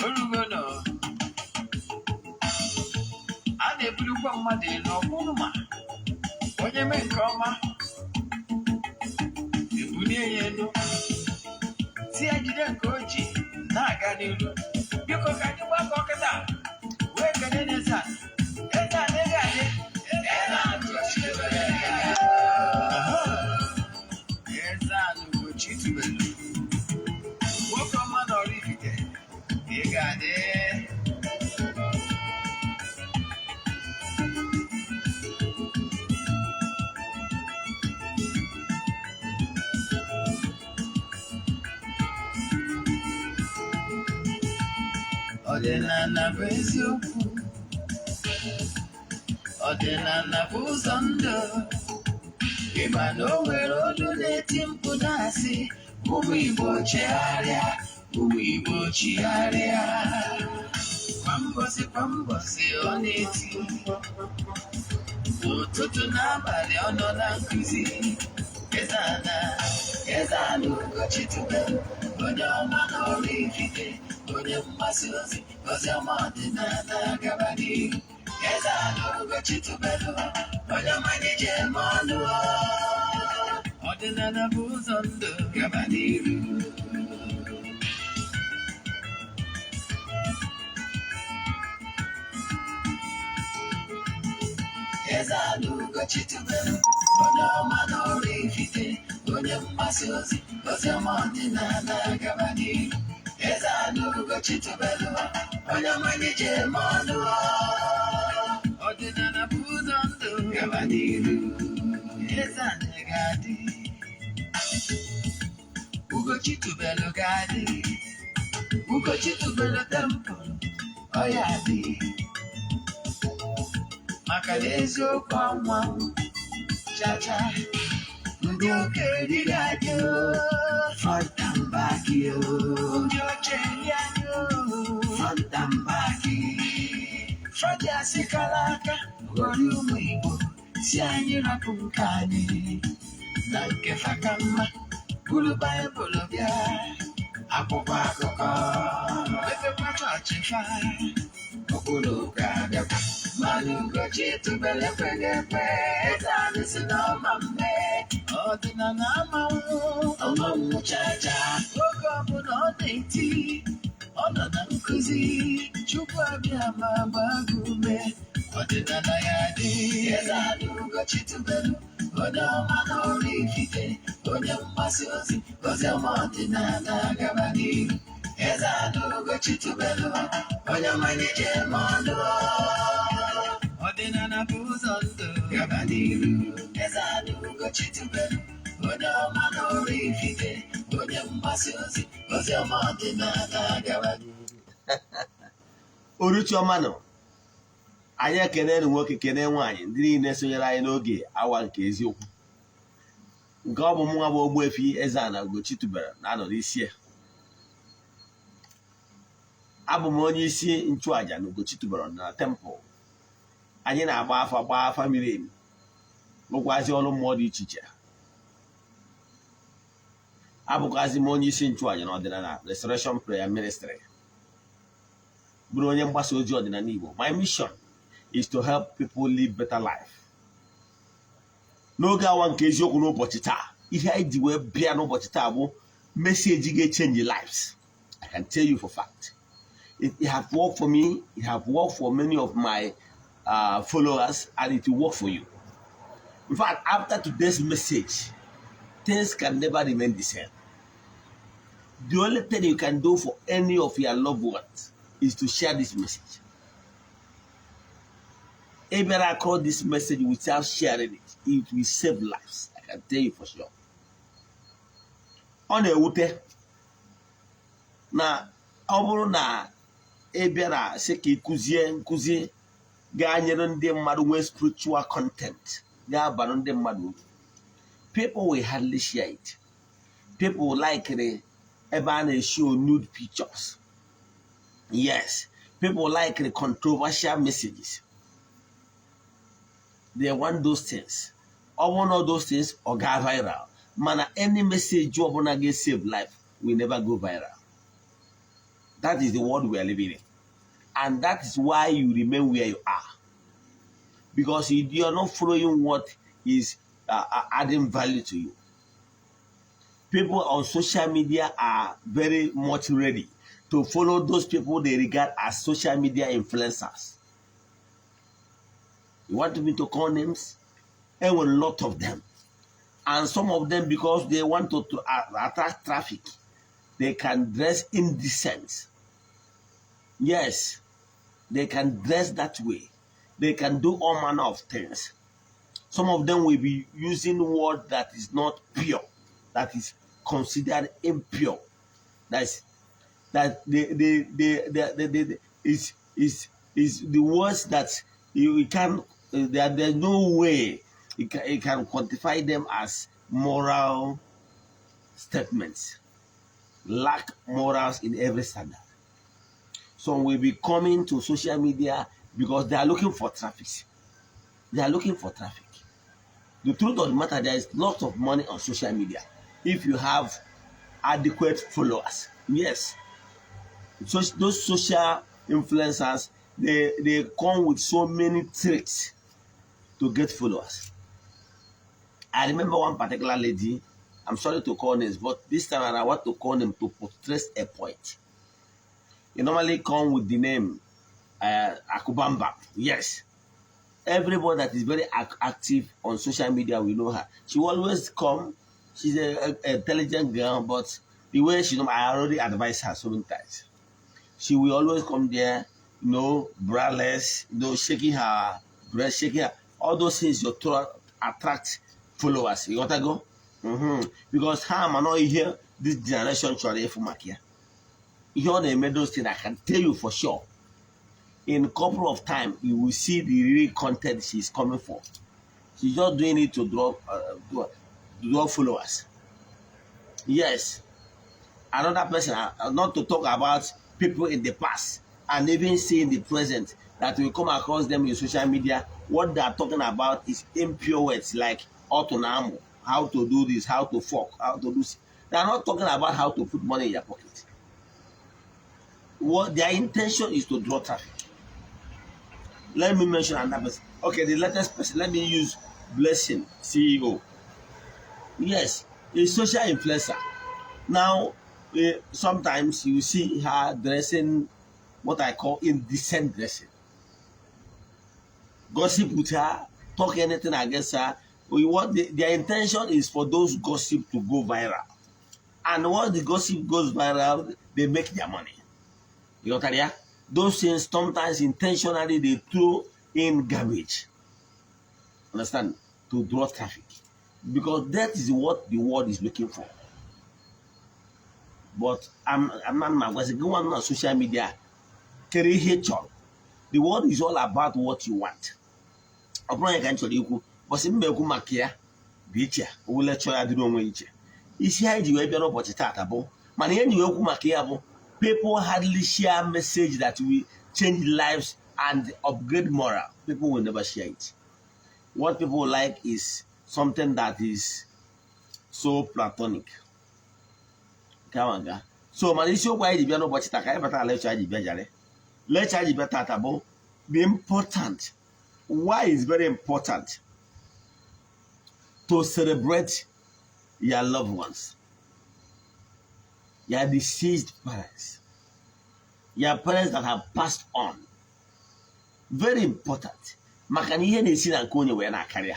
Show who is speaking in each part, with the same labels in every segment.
Speaker 1: Orugono a na-ebulukwa mmadụ elu, ọ bụrụ ma onye mee nke ọma, ebulie ya elu, si ya jide nke o ji na-aga n'iru. Biko, ka anyị gbakọ kịta wee kene n'eze a. Eze a na-ege anyị. Eze a Ugochi tubelu. Aha. Eze a na Ugochi tubelu, nwoke ọma na Oraifite, ị ga-adị. Ọdịnala bụ eziokwu, ọdịnala bụ ụzọ ndụ. Ịma na o nwere olu na-eti mkpu na-asị, "Ụmụ Igbo, chegharịa, ụmụ Igbo, chigharịa." Kwa mbọsị kwa mbọsị ọ na-eti, n'ụtụtụ n'abalị ọ nọ na nkụzi. Eze-Ana, Eze-Ana Ugochi tubelu, onye ọma na Oraifite, onye mgbasa ozi ozi ọma ọdịnala, gaba n'ihu. Eze-Ana Ugochi tubelu, onye ọma anyị ji eme ọnụ. Ọdịnala bụ ụzọ ndụ, gaba n'ihu. Eze-Ana Ugochi tubelu, onye ọma na Oraifite, onye mgbasa ozi ozi ọma ọdịnala, gaba n'ihu. Eze-Ana Ugochi tubelu, onye ọma anyị ji eme ọnụ. Ọdịnala bụ ụzọ ndụ, gaba n'ihu. Eze-Ana ga-adị, Ugochi tubelu ga-adị, Ugochi tubelu temple ọ ya adị, maka na eziokwu anwa chacha. Ndị ụka erighị anyị o, front and back o. Ndị ọcha eri anyị o, front and back. Fọdụ asịkala aka ghọrọ ụmụ Igbo, si anyị rapụ nke anyị na nke fa ka mma. Buru Baịbụl bịa, akwụkwọ akụkọ, mepekwa chọọchị fa, okpuru ụka bịakwa. Mana Ugochi tubelu ekweghị ekwe. Eze anyị si na ọma mme, ọdịnala amanwụ ọmanwụ chacha. Oge ọbụla ọ na-eti, ọ nọ na nkụzi. Chukwu abịa ma gbaa gị ume, ọdịnala ya dị. Eze anyị Ugochi tubelu, onye ọma na Oraifite, onye mgbasa ozi ozi ọma ọdịnala, gaba n'ihu. Eze anyị Ugochi tubelu, onye ọma anyị ji eme ọnụ. Ọdịnala bụ ụzọ ndụ, gaba n'ihu. Eze anyị Ugochi tubelu, onye ọma na Oraifite, onye mgbasa ozi ozi ọma ọdịnala, gaba n'ihu.
Speaker 2: Uruchiọma nọ, anyị ekene nwoke, kene nwaanyị, ndị niile sonyere anyị n'oge awa nke eziokwu, nke ọ bụ mụnwa bụ Ogbuefi Eze-Ana Ugochi tubelu na-anọ n'isi ya. Abụ m onye isi nchụaja na Ugochi tubelu na temple. Anyị na-agba afa, gbaa afa miri emi, rụkwazi ọrụ mmụọ dị iche iche. Abụkwazi m onye isi nchụaja na Ọdịnala Restoration Prayer Ministry, bụrụ onye mgbasa ozi ọdịnala Igbo. My mission is to help people live better life. N'oge awa nke eziokwu n'ụbọchị taa, ihe anyị ji wee bịa n'ụbọchị taa bụ message ga-change lives. I can tell you for fact, it have worked for me, it have worked for many of my followers, and it will work for you. In fact, after today's message, things can never remain the same. The only thing you can do for any of your loved ones is to share this message. If you across this message without sharing it, it will save lives. I can tell you for sure. Ọ na-ewute na ọ bụrụ na ị bịara sị ka ị kụzie nkụzi ga-anyere ndị mmadụ nwee spiritual content ga-abara ndị mmadụ uru, people will hardly share it. People like ebe a na-show nude pictures. Yes, people like the controversial messages. They want those things. Ọ bụrụ na those things, ọ gaa viral. Mana any message ọbụla ga-save life will never go viral. That is the world we are living in. And that is why you remain where you are. Because you are not following what is adding value to you. People on social media are very much ready to follow those people they regard as social media influencers. You want me to call names? There were a lot of them. And some of them, because they want to attract traffic, they can dress indecent. Yes, they can dress that way. They can do all manner of things. Some of them will be using word that is not pure, that is considered impure. That's that they is the words that you can there's no way you can quantify them as moral statements. Lack morals in every standard. Some will be coming to social media because they are looking for traffic. They are looking for traffic. The truth of the matter, there is lots of money on social media if you have adequate followers. Yes. So those social influencers, they come with so many tricks to get followers. I remember one particular lady. I'm sorry to call names, but this time I want to call them to portray a point. You normally come with the name Akubamba. Yes. Everybody that is very active on social media will know her. She will always come. She's a intelligent girl, but the way she, I already advised her so many times. She will always come there, braless, shaking her breast, shaking her, all those things you attract followers. You got to go? Because ha ma not here this generation chọrọ ịfụ maka ya. Ihe ọ na-eme those things, I can tell you for sure. In couple of time, you will see the real content she's coming for. She's just doing it to draw followers. Yes. Another person, not to talk about people in the past and even see in the present that we come across them in social media, what they are talking about is impure words like autonamo, how to do this, how to fuck, how to do this. They are not talking about how to put money in your pocket. What their intention is to draw traffic. Let me mention another person. Okay, the latest person, let me use Blessing, CEO. Yes, a social influencer. Now, sometimes you see her dressing what I call indecent dressing. Gossip with her, talk anything against her. Their intention is for those gossip to go viral. And once the gossip goes viral, they make their money. You got that? Those things sometimes intentionally they throw in garbage. Understand? To draw traffic. Because that is what the world is looking for. But I'm not my go on social media. Kere ihe chọrọ. The world is all about what you want. Ọ bụrụ ya ka m chọrọ ikwu, bọsị mma ekwu maka ya bụ iche, owule chọọ ya dịrị onwe iche. Isi anyị ji wee bịa n'ụbọchị taata bụ, mana ihe ji wee kwu maka ya bụ people hardly share message that will change lives and upgrade moral. People will never share it. What people like is something that is so platonic. Ka. So mana isiokwu anyị ji bịa n'ụbọchị taa, ka anyị batara lecture anyị ji bịa jare. Lecture anyị ji bịa tata bụ the important, why is very important to celebrate your loved ones, your deceased parents, your parents that have passed on. Very important. Maka na ihe na-esi na nke onye wee na-akarị ya.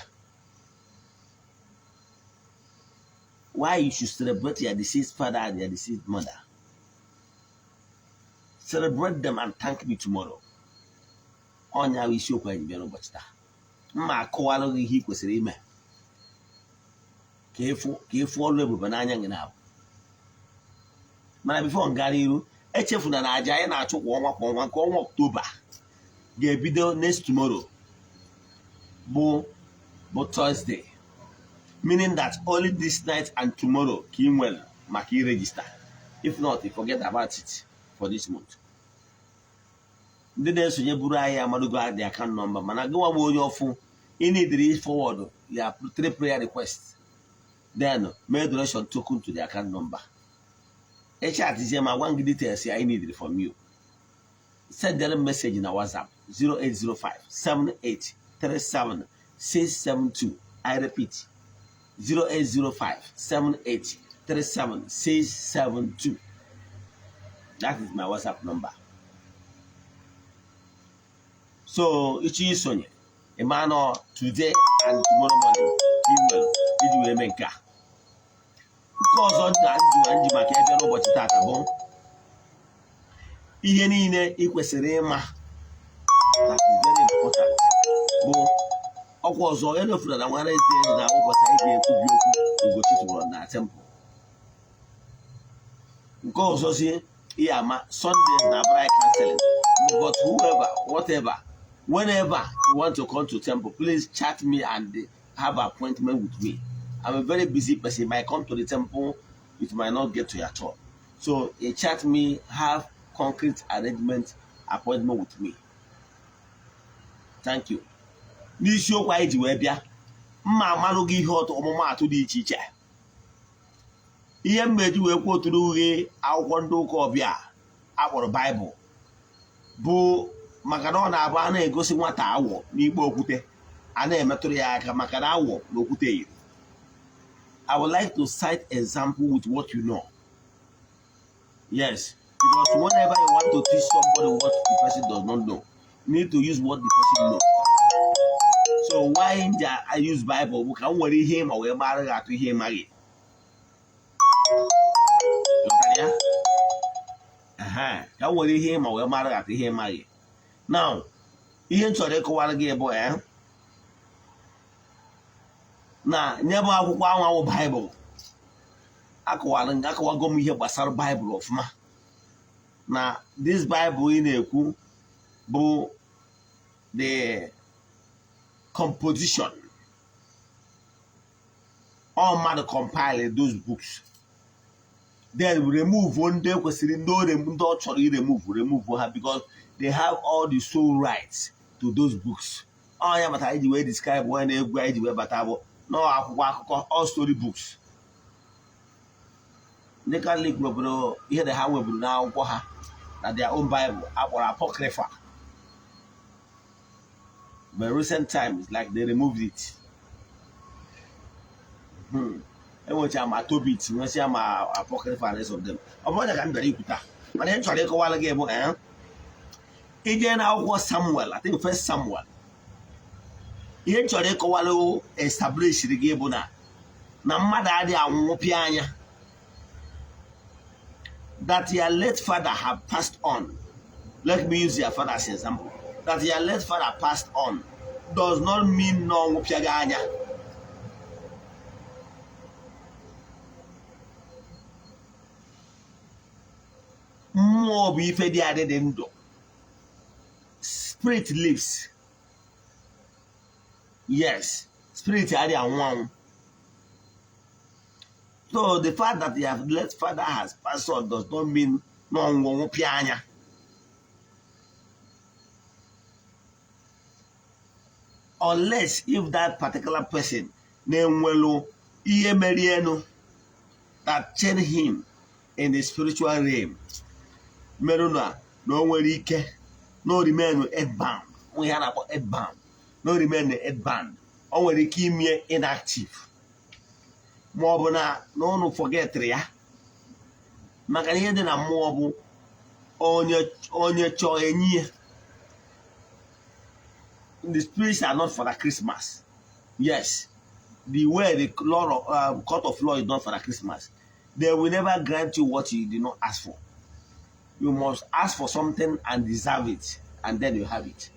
Speaker 2: Why you should celebrate your deceased father and your deceased mother. Celebrate them and thank me tomorrow. Ọnya bụ isiokwu anyị bịa n'ụbọchị taa. Mma akọwalụ gị ihe ị kwesịrị ime ka ịfụ ọrụ ebube n'anya gị na-abụ. Mana before m gara iru, echefuna na aja anyị na-achụ kwa ọnwa kwa ọnwa nke ọnwa Ọktoba ga-ebido next tomorrow bụ Thursday, meaning that only this night and tomorrow ka ị nwere maka iregister. If not, you forget about it for this month. Ndị na-esonye buru anyị amadogo the account number, mana gị nwa bụ onye ọfụ, ị need forward ya three prayer requests, then make donation token to the account number. Ị chatizie m, agwa gị details I need from you. Send them message na WhatsApp 0805 7837 672. I repeat, 0805 7837 672. That is my WhatsApp number. So ịchọ isonye, ịma nọ today and tomorrow morning email iji wee mee nke a. Nke ọzọ na nji maka ebe n'ụbọchị tata bụ ihe niile ị kwesịrị ịma that is very important bụ ọkwa ọzọ elefuru na Wednesday na ụbọchị anyị ga-ekwubi okwu Ugochi tụrụ na temple. Nke ọzọ si ihe ama Sunday na bride counseling, but whoever, whatever, whenever you want to come to temple, please chat me and have an appointment with me. I'm a very busy person. If I come to the temple, it might not get to your turn. So you chat me, have concrete arrangement, appointment with me. Thank you. N'isiokwu anyị ji wee bịa, mma amalụ gị ihe ọtụ ọmụmaatụ dị iche iche. Ihe mma eji wee kwuo gị akwụkwọ ndị ụka ọbịa akpọrọ Baịbụl bụ maka na ọ na-abụ a na-egosi nwata awọ n'ikpe okwute, a na-emetụrụ ya aka maka na awọ na okwute yiri. I would like to cite example with what you know. Yes, because whenever you want to teach somebody what the person does not know, you need to use what the person knows. So why I use Bible bụ ka m nwere ihe ma wee mara gị atụ ihe ị maghị. Ghọtara ya? Ehe, ka m nwere ihe ma wee mara gị atụ ihe ị maghị. Now, ihe m chọrọ ịkọwara gị bụ na nye bụ akwụkwọ anwanwụ Baịbụl, akọwara akọwago m ihe gbasara Baịbụl ọfụma, na this Bible ị na-ekwu bụ the composition all mmadụ compile those books, then remove ndị kwesịrị, ndị ọ chọrọ iremove, remove ha, because they have all the sole rights to those books. Ọ ya mata anyị ji wee describe onye na-egwu anyị ji wee bata bụ nọọ akwụkwọ akụkọ, all story books. Ndị Katọlik nweburu ihe na ha nweburu n'akwụkwọ ha na their own Bible akpọrọ Apocrypha, but recent times, like, they removed it. Enwecha ma Tobit, nwesịa ma Apocrypha and rest of them. Ọ bụrụ ka m bịara ikwu taa, mana ihe m chọrọ ịkọwara gị bụ ije na akwụkwọ Samuel, I think First Samuel. Ihe m chọrọ ịkọwara, establish gị bụ na mmadụ adịghị anwụnwụ pịa anya. That your late father have passed on, let me use your father as an example, that your late father passed on does not mean na ọnwụ pịa gị anya. Mmụọ bụ ife dị adị dị ndụ. Spirit lives. Yes, spirit adịghị anwụ anwụ. So the fact that your late father has passed on does not mean na ọnwụ ọnwụ pịa anya. Unless if that particular person na-enwelu ihe merienu that chain him in the spiritual realm, merụ na o nwere ike na o remain earthbound, ihe a na-akpọ earthbound, na o remain earthbound, o nwere ike ime inactive, ma ọ bụ na ụnụ forgetịrị ya, maka na ihe dị na mmụọ bụ onye chọọ enyi ya. The spirits are not for the Christmas. Yes, the way the law of, court of law is not for the Christmas. They will never grant you what you did not ask for. You must ask for something and deserve it, and then you have it.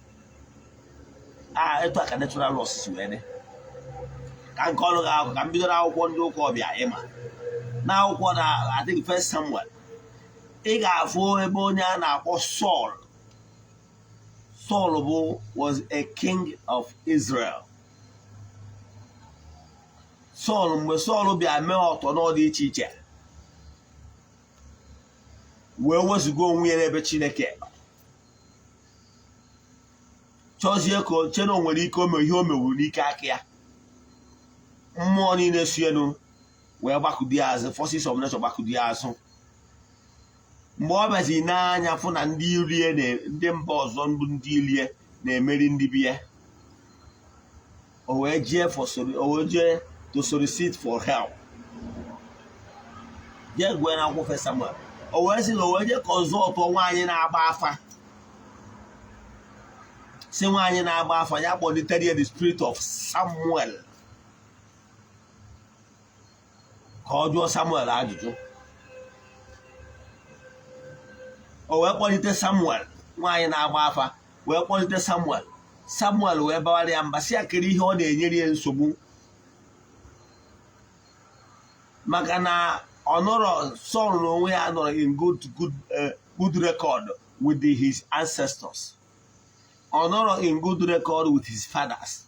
Speaker 2: Ah, etu a ka natural laws si wee dị. Ka nke ọrụ gị akwụkwọ, ka m bido n'akwụkwọ ndị ụka ọbịa ịma. N'akwụkwọ na, I think, First Samuel, ị ga-afụ ebe onye a na-akpọ Saul. Saul bụ was a king of Israel. Saul, mgbe Saul bịa mee ọtọ n'ọdị iche iche wee wezụga onwe ya n'ebe Chineke, chọzie ka che na o nwere ike ome ihe o mewuru n'ike aka ya, mmụọ niile si elu wee gbakụdi azụ, forces of nature gbakụdi azụ. Mgbe ọ bịazi n'anya fụ na ndị irie ndị mba ọzọ bụ ndị irie na-emeri ndị bie, o wee jee for o wee jee to solicit for help. Jee gụọ na akwụkwọ First Samuel. O wee sị na o wee jee consult nwaanyị na-agba afa, si nwaanyị na-agba afa ya kpọlitere ya the spirit of Samuel ka ọ jụọ Samuel ajụjụ. O wee kpọlite Samuel, nwaanyị na-agba afa wee kpọlite Samuel. Samuel wee bawara ya mba, sị ya kere ihe ọ na-enyere ya nsogbu, maka na ọ nọrọ Saul n'onwe ya nọrọ in good record with his ancestors. Ọ nọrọ in good record with his fathers,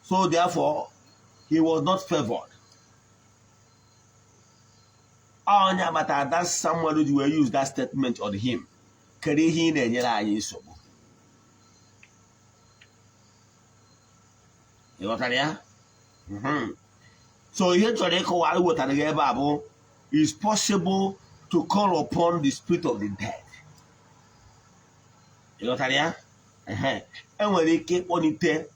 Speaker 2: so therefore he was not favored. Onye agbata that Samuel ji wee use that statement on him: kedu ihe ị na-enyere anyị nsogbu? Ị ghọtara ya? So ihe chọrọ ịkọwa wetara gị ebe a bụ, is possible to call upon the spirit of the dead. Ị ghọtara ya? Enwere ike ịkpọlite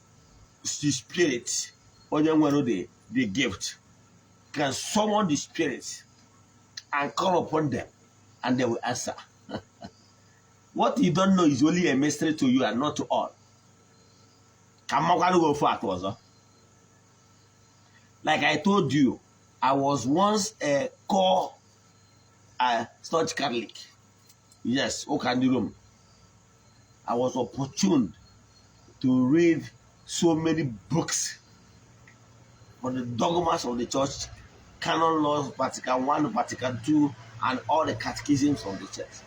Speaker 2: the spirit onye nwere the gift can summon the spirit and call upon them and they will answer. What you don't know is only a mystery to you and not to all. Ka mmakwara gị ofu atụ ọzọ. Like I told you, I was once a core staunch Catholic. Yes, ụka ndị Rome. I was opportune to read so many books on the dogmas of the church, canon laws, Vatican I, Vatican II, and all the catechisms of the church,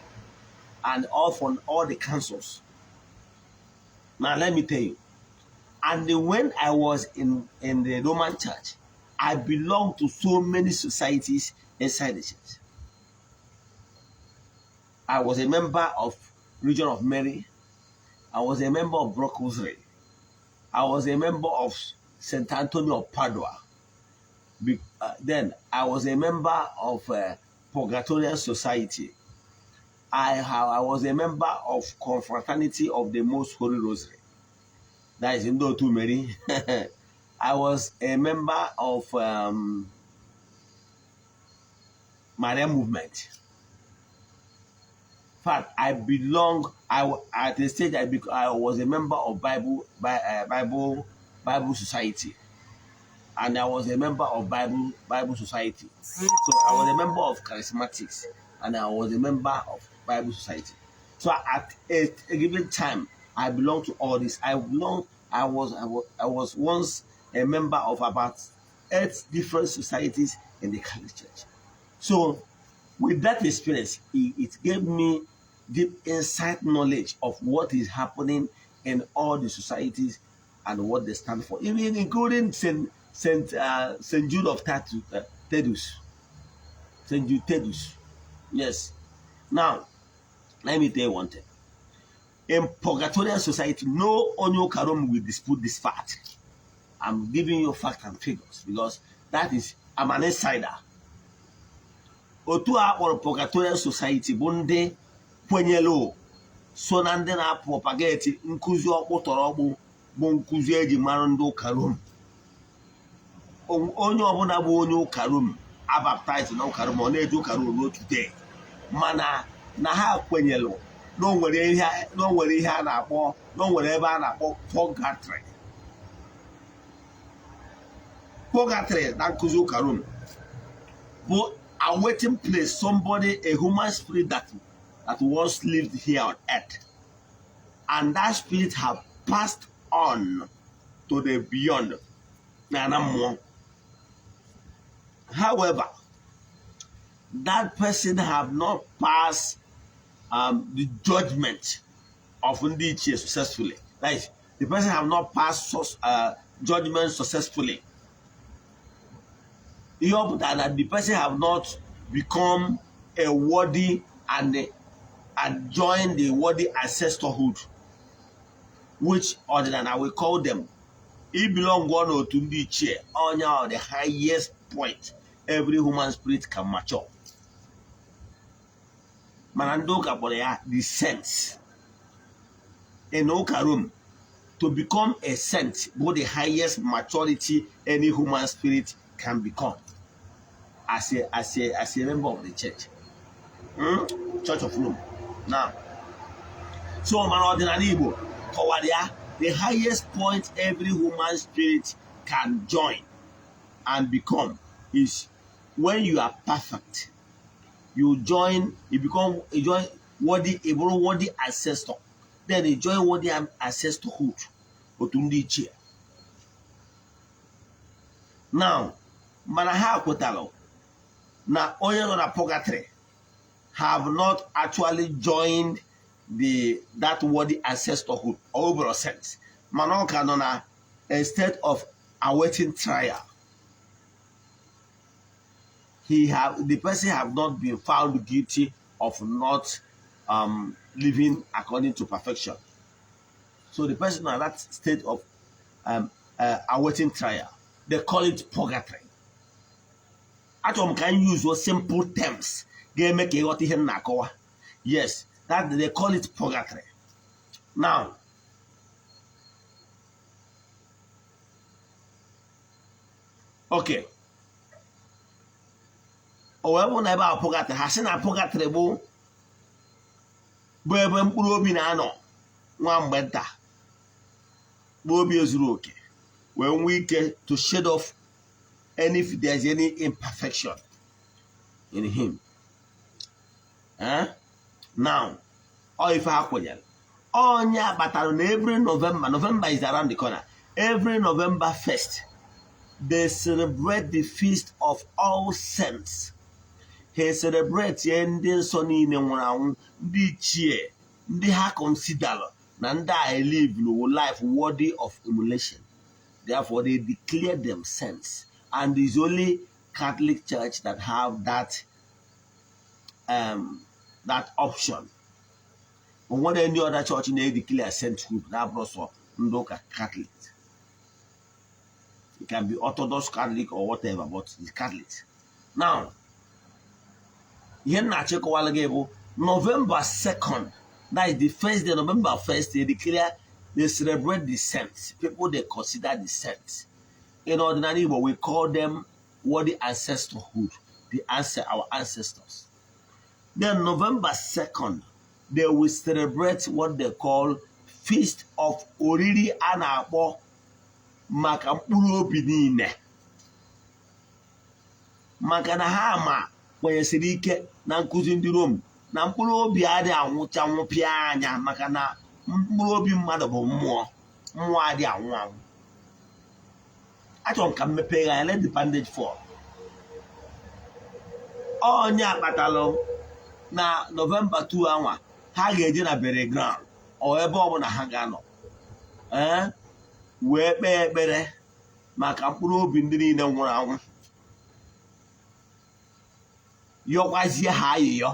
Speaker 2: and all from all the councils. Now let me tell you, and when I was in the Roman Church, I belonged to so many societies inside the church. I was a member of Legion of Mary. I was a member of Brock Rosary. I was a member of St. Anthony of Padua. Then I was a member of Purgatorial Society. I was a member of Confraternity of the Most Holy Rosary. That is Ndo Otu Mary. I was a member of Maria Movement. In fact, I belong. At the stage I was a member of Bible Society, and I was a member of Bible Society. So I was a member of Charismatics, and I was a member of Bible Society. So at a given time, I belong to all this. I was once a member of about 8 different societies in the Catholic Church. So with that experience, it gave me deep insight knowledge of what is happening in all the societies and what they stand for, even including Saint Jude of Thaddeus. Saint Jude Thaddeus. Yes. Now, let me tell you one thing. In Purgatorial Society, no Onyo Karom will dispute this fact. I'm giving you facts and figures because that is, I'm an insider. Otu a kpọrọ Purgatorial Society bụ ndị kwenyere so na ndị na-propagate nkụzi ọkpụ tọrọ ọkpụ bụ nkụzi eji mara ndị ụka Rom. Onye ọbụla bụ onye ụka Rom abaptize na ụka Rom, ọ na-eji ụka Rom ruo today, mana na ha kwenyere na o nwere ihe a na-akpọ na o nwere ebe a na-akpọ purgatory. Purgatory na nkụzi ụka Rom bụ a waiting place, somebody, a human spirit that once lived here on earth, and that spirit have passed on to the beyond. Na mmụọ. However, that person have not passed the judgment of ndị ichie successfully. That is, the person have not passed judgment successfully. Ihe ọ pụtara that the person have not become a worthy and joined the worthy ancestorhood, which ọdịnala we call them. I belong n'otu ndị ichie, onye ahụ the highest point every human spirit can mature. Mana ndị ụka kpọrọ ya the saints. In ụka Rome, to become a saint bụ the highest maturity any human spirit can become as a member of the church, Church of Rome. Now, so mana ọdịnala Igbo kọwara ya, the highest point every human spirit can join and become is when you are perfect. You join, you become, you join worthy, ị bụrụ worthy ancestor, then you join worthy ancestorhood, otu ndị ichie. Now, mana ha kwetara na onye nọ na purgatory have not actually joined the that worthy ancestorhood or overall sense, mana ọ ka nọ na a state of awaiting trial. He have the person have not been found guilty of not living according to perfection. So the person in that state of awaiting trial, they call it purgatory. Achọrọ m ka m use simple terms ga-eme ka ịghọta ihe m na-akọwa. Yes, that they call it purgatory. Now, okay, o wee bụ na ebe a purgatory, ha sị na purgatory bụ ebe mkpụrụ obi na-anọ nwa mgbe nta, mkpụrụ obi ezuru oke wee nwee ike to shed off any, if there is any imperfection in him. Eh? Now, ọ ife ha kwenyere onye kpatara na every November, November is around the corner, every November 1st, they celebrate the Feast of All Saints. Ha celebrate ndị nsọ niile nwụrụ anwụ, ndị ichie, ndị ha consider na ndị a live life worthy of emulation. Therefore, they declare them saints, and it's only Catholic Church that have that option. O nwere any other church na-edeclare sainthood na-abụrụ sọ ndị ụka Catholic. It can be Orthodox Catholic or whatever, but it's Catholic. Now, ihe m na-achịkọwala gị bụ November 2nd, that is the first day, November 1st, they declare, they celebrate the saints, people they consider the saints. In ordinary Igbo, we call them worthy ancestorhood, the answer our ancestors. Then November 2nd, they will celebrate what they call Feast of Oriri a na-akpọ maka mkpụrụ obi niile, maka na ha ma kwenyesiri ike na nkụzi ndị Rom na mkpụrụ obi adịghị anwụcha nwụpịa anya, maka na mkpụrụ obi mmadụ bụ mmụọ, mmụọ adịghị anwụ anwụ. Achọrọ m ka m mepee ya. Let the bandage fall. Onye akpatalụ na November 2 anwa, ha ga-eje na burial ground ọ ebe ọbụla ha ga-anọ, ee, wee kpee ekpere maka mkpụrụ obi ndị niile nwụrụ anwụ, yọkwazie ha ayịyọ,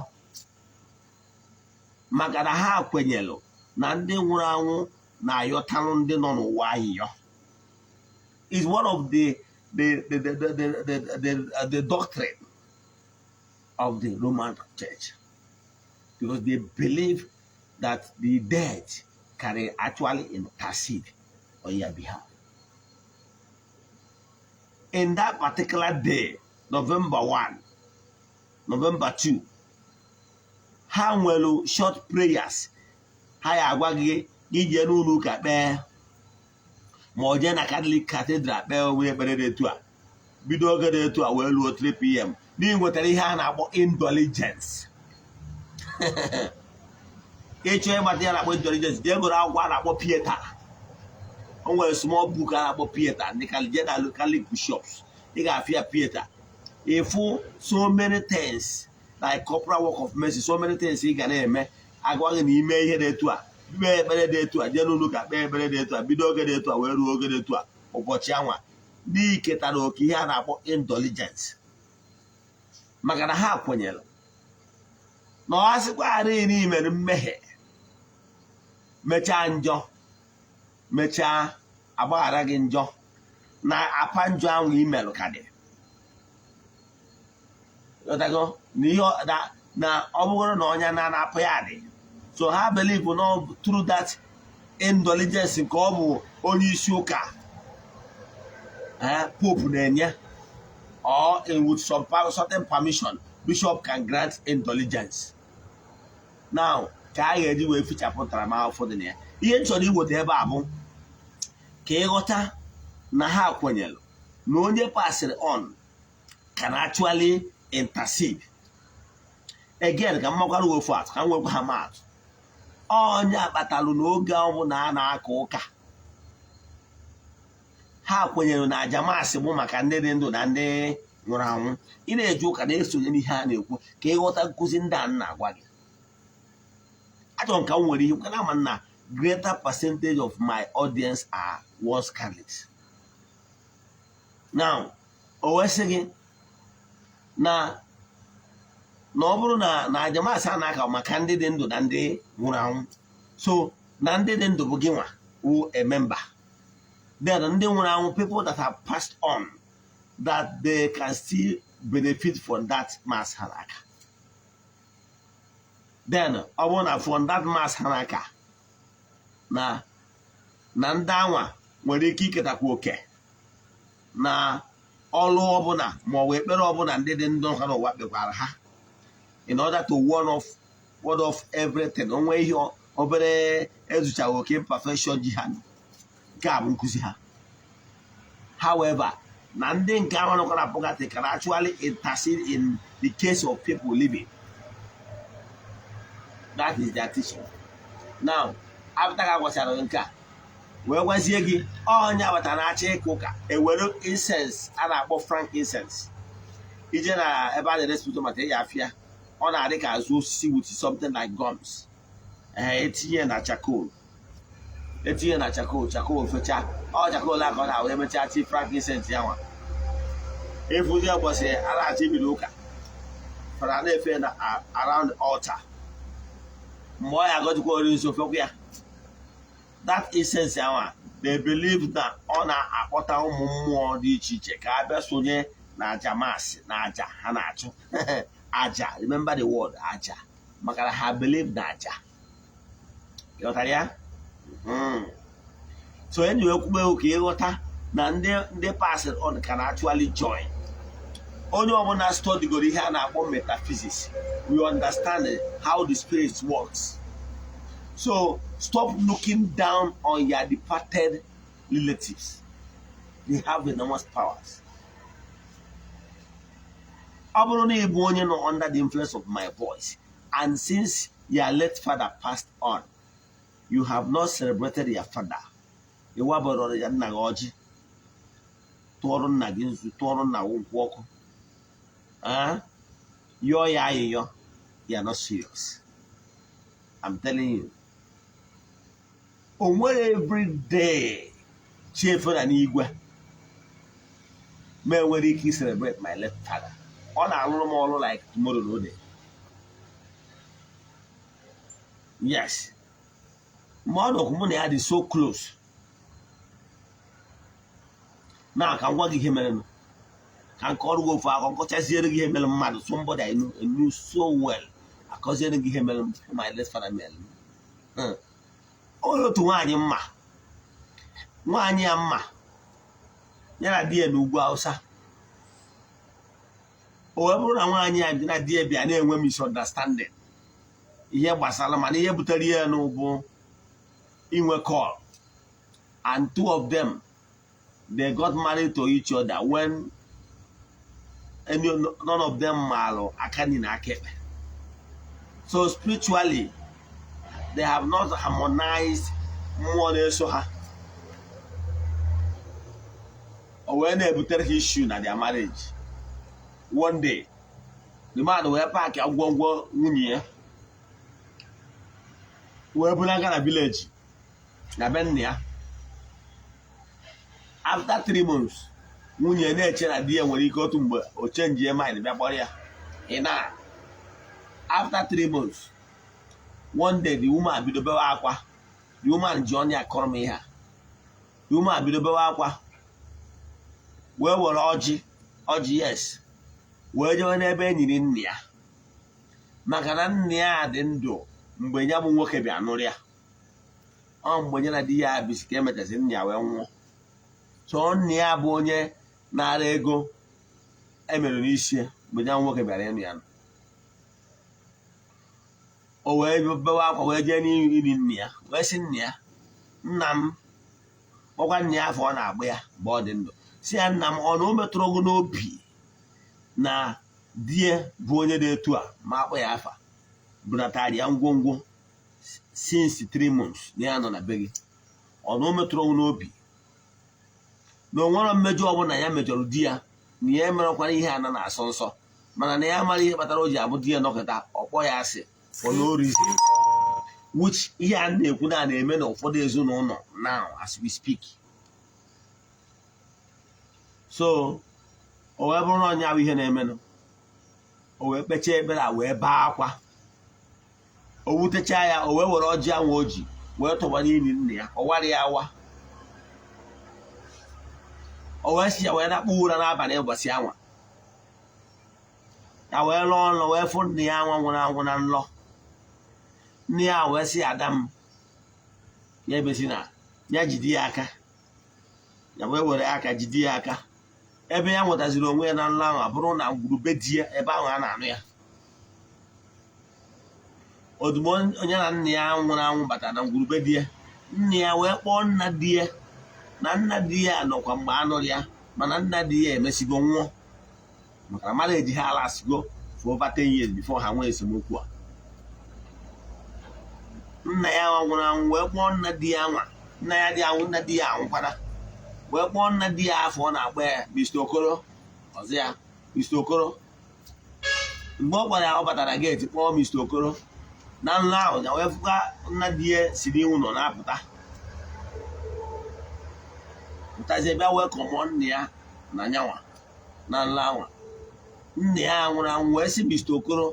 Speaker 2: maka na ha kwenyelụ na ndị nwụrụ anwụ na-ayọtalụ ndị nọ n'ụwa ayịyọ. Is one of the doctrine of the Roman Church, because they believe that the dead can actually intercede on your behalf. In that particular day, November 1, November 2, ha nwere short prayers ha ya agwa gị gị jee n'ụlọ ụka kpee, ma ọ jee na Catholic Cathedral kpee onwe ekpere dị etu a, bido oge dị etu a wee ruo 3 p.m., n'ihi nwetara ihe a na-akpọ indulgence. Ịchọ ịgbata ya na-akpọ indulgence, jee gụrụ akwụkwọ a na-akpọ Pieta. O nwere small book a na-akpọ Pieta, ndị jee na Catholic bishops, ị ga-afụ ya, Pieta. Ịfụ so many things like corporal work of mercy, so many things ị ga na-eme, agwa gị na ime ihe dị etu a, kpee ekpere dị etu a, jee n'ụlọ ụka kpee ekpere dị etu a, bido oge dị etu a wee ruo oge dị etu a ụbọchị anwa, n'iketara oke ihe a na-akpọ indulgence, maka na ha kwenyere na ọ sịkwarị na imere mmehie, mechaa njọ, mechaa agbaghara gị njọ, na apa njọ ahụ imelụ ka dị. Ghọtago? Na ihe Na ọ bụrụ na ọnya na-anapụ ya dị, so ha believe no through that indulgence nke ọ bụ onye isi ụka, Pope na-enye, or in with some certain permission bishop can grant indulgence. Now, ka a ga-eji wee fichapụ ntaramahụhụ dị na ya. Ihe m chọrọ iweta ebe a bụ ka ịghọta na ha kwenyere na onye passịrị on can actually intercede again. Ka m makwara ofu atụ, ka m nwekwa ha maatụ. Onye akpatalụ n'oge ọbụla a na-aka ụka, ha kwenyere na aja mass bụ maka ndị dị ndụ na ndị nwụrụ anwụ. Ị na-eje ụka, na-esonye n'ihe a na-ekwu ka ịghọta nkụzi ndị a m na-agwa gị. Achọrọ m ka m nwere ihe nkana ama na greater percentage of my audience are once Catholics. Now, o wee sị gị na ọ bụrụ na aja mass a na-aka maka ndị dị ndụ na ndị nwụrụ anwụ, so na ndị dị ndụ bụ gị nwa wụ a member, then ndị nwụrụ anwụ, people that have passed on, that they can still benefit from that mass ha na-aka. Then ọ bụrụ na from that mass ha na-aka, na ndị anwa nwere ike iketakwa oke na ọlụ ọbụla ma ọ bụ ekpere ọbụla ndị dị ndụ ha n'ụwa kpekwara ha, in order to ward off everything, onwe ihe obere ezuchaghị oke, imperfection ji ha. Nke a bụ nkụzi ha. However, na ndị nke ahụ nọkwa na purgatory can actually intercede in the case of people living. That is their teaching. Now, after ka gwachara gị nke a, wee gwazie gị onye agbata na-achọ ịka ụka, ewere incense a na-akpọ frankincense. Ije na ebe a na-ere spiritual material afịa, ọ na-adị ka azụ osisi with something like gums. Ee, etinye na charcoal, etinye na charcoal, charcoal fecha ọ charcoal aka ọ na-ahụ, emechaa chi frankincense ya nwa efuzi. Ụbọchị a na-achọ ibido ụka, fara na-efe na around the altar. Mgbe ọ ya agọzikwa ori nso, fekwa ya that incense ahụ. They believe na ọ na-akpọta ụmụ mmụọ dị iche iche ka a bịa sonye na aja mass, na aja ha na-achụ aja. Remember the word aja, maka na ha believe na aja. Ịghọtara ya? So enyi wee kwube ka ịghọta na ndị passing on can actually join. Onye ọbụla studygoro ihe a na-akpọ metaphysics, we understand how the spirit works. So stop looking down on your departed relatives. They have enormous powers. Ọ bụrụ na ị bụ onye nọ under the influence of my voice, and since your late father passed on, you have not celebrated your father, ịwabọrọ ya nna gị ọjị, tụọrọ nna gị nzu, tụọrọ nna gị nkwụ ọkụ, yọọ ya ayịyọ, you are not serious. I'm telling you, o nwere every day chi efere n'igwe ma enwere ike celebrate my late father. Ọ na-alụrụ m ọrụ like tomorrow no day. Yes, ma ọ nọkwu mụ na ya dị so close na ka m gwa gị ihe mere, ka m kọrọ gị ofu akọ, nkọchaziere gị ihe mere mmadụ, somebody I knew so well. Akọziere gị ihe mere my late father mere. O nwere otu nwaanyị mma, nwaanyị ya mma, ya na di ya n'ugwu Hausa. O wee bụrụ na nwaanyị ya na di ya bịa na-enwe misunderstanding ihe gbasara, mana ihe butere ya n'ụbụ inwe call, and two of them, they got married to each other when none of them maalụ aka nri na aka ekpe. So spiritually, they have not harmonized. Mmụọ na-eso ha, o wee na-ebutere ha issue na their marriage. One day, the man wee pack ngwongwo nwunye ya wee bulaga na village na be nna ya. After 3 months, nwunye na-eche na di ya nwere ike otu mgbe o change mind bịa kpọrọ ya. Ị na after 3 months, one day, the woman bido bewe akwa. The woman ji ọnụ ya kọrọ m ihe a. The woman bido bewe akwa, wee were ọjị, ọjị, yes, wee jewe n'ebe e nyiri nna ya. Maka na nna ya dị ndụ mgbe ya bụ nwoke bịa nụrụ ya. Ọ mgbe ya na di ya bisi ka emechasị nna ya wee nwụọ. So nna ya bụ onye nara ego emere n'isi ya mgbe ya nwoke bịara ịnụ ya. O wee bewe akwa, wee jee n'ili nna ya, wee sị nna ya, "Nna m," kpọkwa nna ya afọ ọ na-agba ya mgbe ọ dị ndụ, si ya, "Nna m, ọ na o metụrụ gị n'obi na di ya bụ onye dị etu a ma akpọ ya afa bunatara ya ngwongwo since 3 months na ya nọ na be gị? Ọ na o metụrụ gị n'obi na o nwere mmejọ ọbụla ya mejọrọ di ya, na ya emerekwara ihe a na na-asọ nsọ, mana na ya mara ihe kpatara o ji abụ di ya nọkọta ọkpọ ya asị for no reason?" Which ihe a na-ekwu na na-eme na ụfọdụ ezinụlọ now as we speak. So o wee bụrụ na ọnya bụ ihe na-emenụ, o wee kpechaa ekpere a, wee bee akwa, o wutechaa ya. O wee were ọjị ahụ o ji wee tụba n'ili nna ya. Ọ wara ya awa, o wee si ya wee nakpuo ụra n'abalị ụbọchị anwa. Ya wee lụọ nlọ, wee fụ nna ya anwa nwụrụ anwụ na nlọ. Nne ya wee sị, "Ada m," ya ebesi na ya jide ya aka. Ya wee were aka jide ya aka. Ebe ya nwetaziri onwe ya na nlọ ahụ abụrụ na ngwurube di ya, ebe ahụ a na-anụ ya. Ozugbo onye na nna ya nwụrụ anwụ batara na ngwurube di ya, nna ya wee kpọọ nna di ya, na nna di ya nọkwa mgbe a nụrụ ya, mana nna di ya emesigo nwụọ, maka na marriage ha alasigo for over 10 years before ha nwee esemokwu a. Nna ya nwụrụ anwụ wee kpọọ nna di ya nwa, nna ya dị anwụ, nna di ya anwụkwara, wee kpọọ nna di ya afọ ọ na-akpọ ya, Mr. Okoro. Ọzọ ya, Mr. Okoro. Mgbe ọ kpọrọ ya, ọ batara gate kpọọ Mr. Okoro na nlọ ahụ. Ya wee fụka nna di ya si n'ihu nọ na-apụta, pụtazie bịa wee kọmọ nna ya na nyanwa na nlọ ahụ. Nna ya nwụrụ anwụ wee sị Mr. Okoro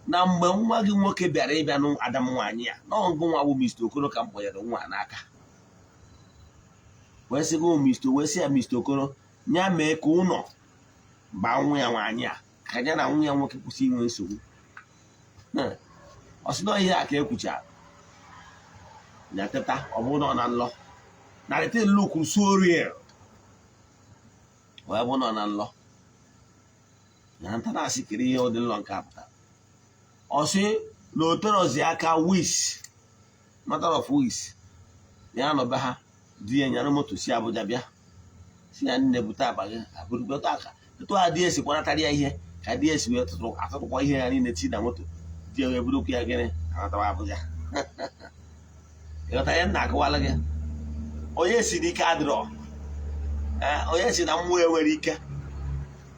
Speaker 2: na mgbe nwa gị nwoke bịara ịbịa nụ adam nwaanyị ya, na ọgụ nwa bụ Mr. Okoro ka m kpọnyere nwa n'aka, wee sị gị Mr. wee sị ya, Mr. Okoro ya mee ka ụlọ baa nwa ya nwaanyị a, ka ya na nwa ya nwoke kwụsị inwe nsogbu. Ọ sị na ihe a ka ekwuchara ya, teta, ọ bụrụ na ọ na nlọ, na the thing look so real, wee bụ na ọ na nlọ na nta na-asị kiri ihe ụdị nlọ nke a pụtara. Ọ sị na o terozi aka, weeks, matter of weeks, ya nọbe ha, di ya nyara moto si Abuja bịa, si ya, "Nne, bute akpa gị." Abụrụgote aka etu a di ya si kwaratara ya ihe, ka di ya si wee tụtụ atụtụkwa ihe ya niile ti na moto, di ya wee burukwu ya gịnị anatawa Abuja. Ịghọta ihe m na-akọwala gị? Onye si n'ike adịrọ, onye si na mmụọ enwere ike.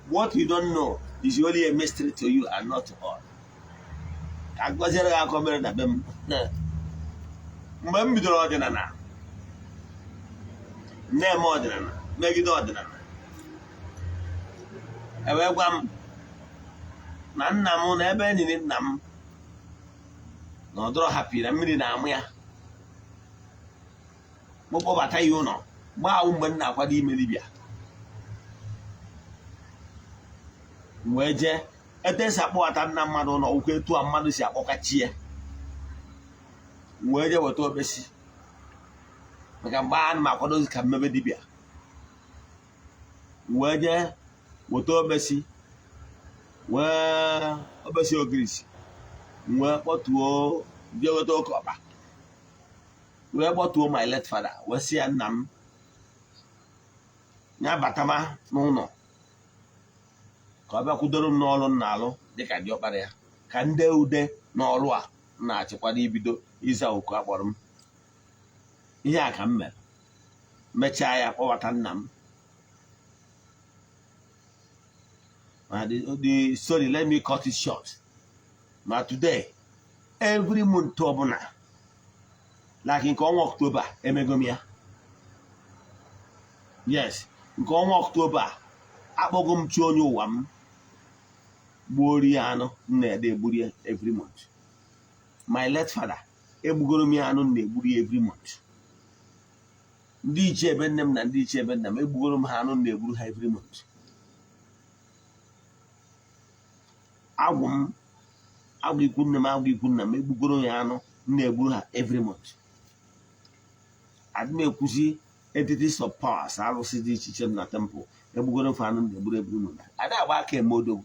Speaker 2: What you don't know is only a mystery to you and not to all. Ka gọziere gị akọ mere na be m mgbe m bidoro ọdịnala, na-eme ọdịnala megide ọdịnala. E wee gwa m na nna m na ebe enyi nna m na ọ dọrọ hapi na mmiri na-amụ ya, mụ kpọbata ya ụlọ. Mgbe ahụ, mgbe m na-akwado ime dibịa, m wee jee etu esi akpọbata nna mmadụ ụlọ, ụkwụ etu a mmadụ si akpọkachi ya. M wee jee weta okpesi, maka mgbe a na m akwadozi ka mmebe dibịa. M wee jee weta okpesi, wee okpesi ogirisi. M wee kpọtuo, jee weta oke ọkpa, wee kpọtuo my late father, wee sị ya, "Nna m," ya batama n'ụlọ ka ọ bịa kwudoro m n'ọrụ m na-alụ dịka diọkpara ya, ka ndị ude n'ọrụ a m na-achịkwado ibido ịza oku akpọrọ m. Ihe a ka m mere, mechaa ya, kpọbata nna m. Ma the story, let me cut it short. Ma today, every month ọbụla, like nke ọnwa Ọktoba, emego m ya. Yes, nke ọnwa Ọktoba, akpọgo m chi onye ụwa m, gbuo ya anụ m na-ede egburi ya every month. My late father, egbugoro m ya anụ m na-egburi ya every month. Ndị ichie ebe nne m na ndị ichie ebe nna m, egbugoro m ha anụ m na-egburu ha every month. Agwụ m Agwụ ikwu nne m, agwụ ikwu nna m, egbugoro ya anụ m na-egburu ha every month. Adị m ekwuzi entities of powers, arụsị dị iche iche na temple, egbugoro mfe anụ na-egburu egburu n'ụlọ. Ada agba aka eme odogwu,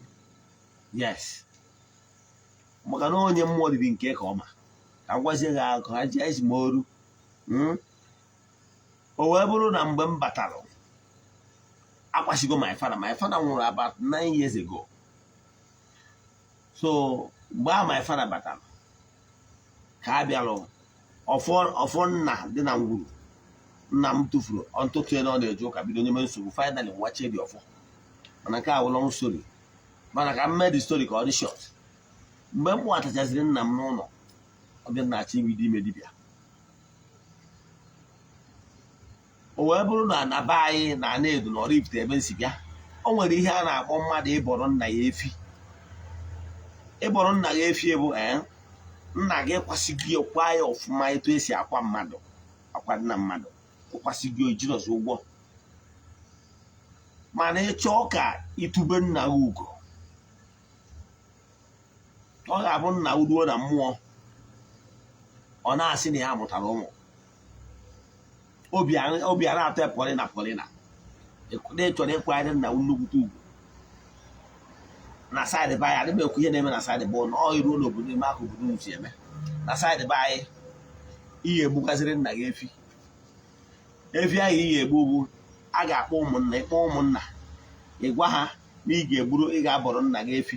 Speaker 2: yes, maka na onye mmụọ riri nke ka ọma. Ka m gwazie gị akụ ha ji ezi m oru. O wee bụrụ na mgbe m batara, akwashigo my father. My father nwụrụ about 9 years ago. So mgbe ahụ my father batara, ka a bịalụ ọfọ nna dị na ngwuru nna m tụfuru ntụtụ ya na ọ na-eje ụka, bido nye m nsogbu. Finally, nwachie dị ọfọ. Mana nke a wụ long story, mana ka m mee the story ka ọ dị short. Mgbe m kpọtachaziri nna m n'ụlọ, ọbịa na-achọ ibido ime dibịa. O wee bụrụ na na be anyị na ana edo na Oraifite ebe nsi bịa, o nwere ihe a na-akpọ mmadụ ịbọrọ nna ya efi. Ịbọrọ nna ya efi bụ ee, nna gị kwasịgo ya, kwa ya ọfụma, etu esi akwa mmadụ, akwa nna mmadụ, kwasịgo ejirọzi ụgwọ. Mana ịchọọ ka itube nna gị ugo, ọ ga-abụ nna ruo na mmụọ, ọ na-asị na ya mụtara ụmụ, obi a na-atọ ya pọlịna pọlịna. Na ịchọrọ ịkwanyere nna nnukwute ugwu na side be anyị, adị m ekwu ihe na-eme na side bụ na ọ iruo n'obodo eme aka obodo unu si eme. Na side be anyị, ihe egbukaziri nna gị efi. Efi ahụ iyi egbu bụ a ga-akpọ ụmụnna. Ịkpọ ụmụnna, ị gwa ha na ị ga-egburu, ị ga-abọrọ nna gị efi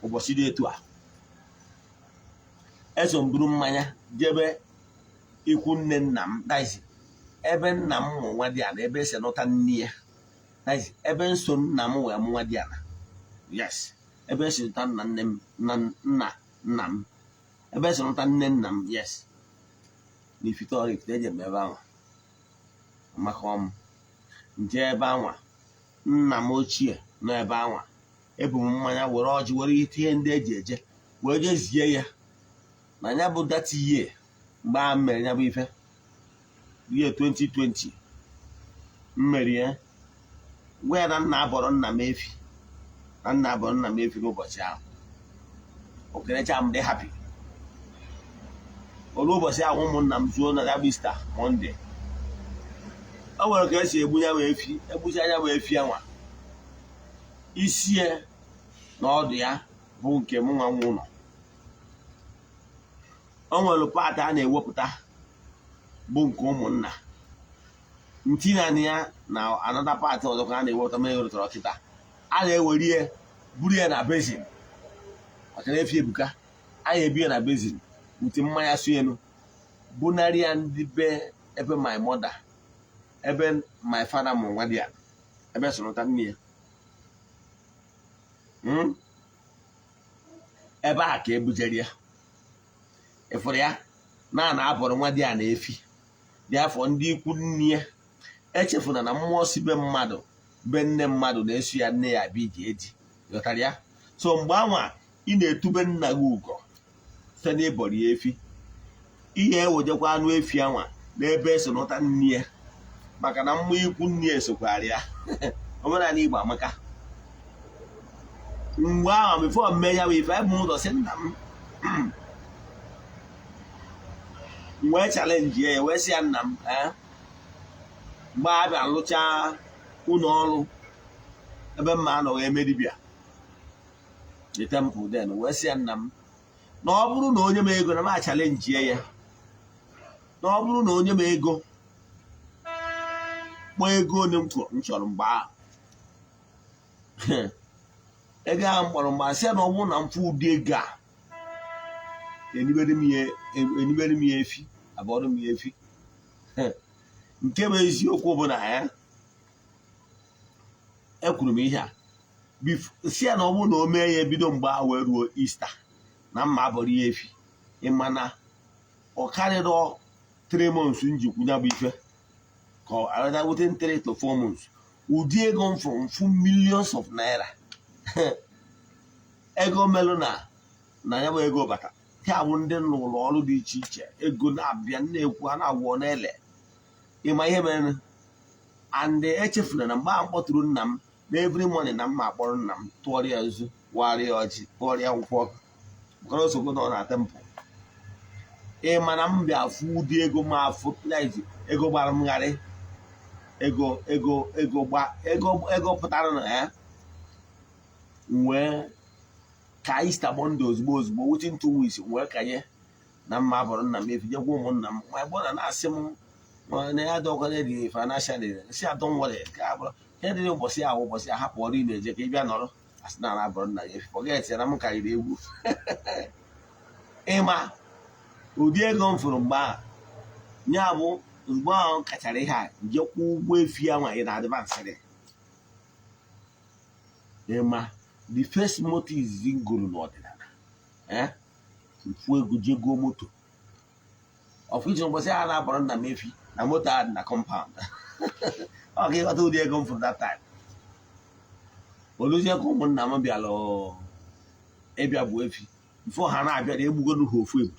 Speaker 2: ụbọchị dị etu a. Eso m buru mmanya jebe ikwu nne nna m, daizi ebe nna m mụ nwa dị ala, ebe esi nụta nne ya, daizi ebe nso nna m wee mụ nwa dị ala, yes, ebe esi nụta nna nne m, nna nna nna m, ebe esi nụta nne nna m, yes, n'Ifite Oraifite. Eje m ebe ahụ maka ọm nje ebe anwa nna m ochie nọ ebe anwa. Ebu m mmanya, were ọjị, were ihe ndị eji eje, wee jezie ya na ya bụ that year. Mgbe a mere ya bụ ife year 2020 mmeri ya, gwa ya na nna abọrọ nna m efi, na nna abọrọ nna m efi n'ụbọchị ahụ. Okerecha m, dị happy. Olu ụbọchị ahụ, ụmụnna m zuo na ya bụ Easter Monday. O nwere ka esi egbu ya bụ efi. Egbucha ya bụ efi anwa, isie na ọdụ ya bụ nke mụ nwa nwe ụlọ. O nwere part a na-ewepụta bụ nke ụmụnna ntinye ya na another part ọzọ ka a na-ewepụta. Ma ewetara ọkịta, a na-ewere ihe buru ya na basin, maka na efi ebuka. A na-ebu ya na basin ute mmanya su elu, bunarị ya ndị be ebe my mother, ebe my father mụrụ nwa dị ya, ebe sọrọta nne ya. Ebe a ka ebujere ya. Ịfụrụ ya na na-abọrọ nwa dị ya na efi dị afọ. Ndị ikwu nne ya echefuna na mmụọ si be mmadụ, be nne mmadụ, na-eso ya nne ya abịa ije eji ghọtara ya. So mgbe anwa ị na-etube nna gị ugo site n'ịbọrọ ya efi, ihe ewejekwa anụ efi anwa n'ebe eso nụta nne ya, maka na mmụọ ikwu nne ya esokwara ya. Omenala Igbo amaka. Mgbe ahụ, before mme ya bụ ife, ebu ụzọ sị nna m, wee challenge ya, wee sị ya, "Nna m, mgbe a bịa lụchaa ụlọ ọrụ ebe mma anọghị eme dibịa, the temple then," wee sị ya, "Nna m, na ọ bụrụ na onye m ego na m a-challenge ya, na ọ bụrụ na onye m ego, kpọọ ego onye m kwuru m chọrọ mgbe ahụ, ego ahụ m kpọrọ mgbe a," sị ya na ọ bụrụ na m fụ ụdị ego a, enibere m ya efi, abọrọ m ya efi. Nke bụ eziokwu bụ na ya ekwuru m ihe a si ya na ọ bụrụ na o mee ya, ebido mgbe ahụ wee ruo Easter, na mma abọrọ ya efi. Ịma na ọ karịrị 3 months njikwu ya bụ ife, ka ọ another within 3 to 4 months, ụdị ego m fụrụ mfu, millions of naira, ego melụ na ya bụ ego bata ya bụ ndị n'ụlọ ọrụ dị iche iche, ego na-abịa, na-ekwu ha na-agwọ na-ele. Ịma ihe mere? And echefuna na mgbe a kpọtụrụ nna m na every morning na mma akpọrọ nna m, tụọrọ ya nzu, warịa ya ọjị, tụọrọ ya nkwụ ọkụ. Maka na osogbo nọ na temple. Ị ma na m bịa fụ ụdị ego m afụ ego gbara m gharị, ego ego ego gba ego ego pụtara na ya wee ka Easter Monday, ozugbo ozugbo, within 2 weeks, wee kanye na mma abụrụ nna m efi, jekwa ụmụnna m. Ma ebe ọ na na-asị m na ya dọkwana dị financially, si ya, "Don't worry," ka abụrụ ihe dị ụbọchị ahụ, ụbọchị a hapụ ọrụ ị na-eje ka ị bịa nọrọ asị na abụrụ nna gị efi. Forget ya na m karịrị egwu. Ịma ụdị ego m fụrụ mgbe ahụ, ya bụ ozugbo ahụ m kachara ihe a, nje kwụọ ụgwọ efi ahụ anyị na advance. Ịma the first moto izizi m goro n'ọdịnala, mfu ego jee goo moto ọfụ iji ụbọchị a na-abọrọ nna m efi na moto a dị na compound. Ọ ga ịghọta ụdị ego m fụrụ that time. Oluzie ka ụmụnna m bịara ịbịa bụ efi before ha na-abịa na egbugoro ha ofu ebu,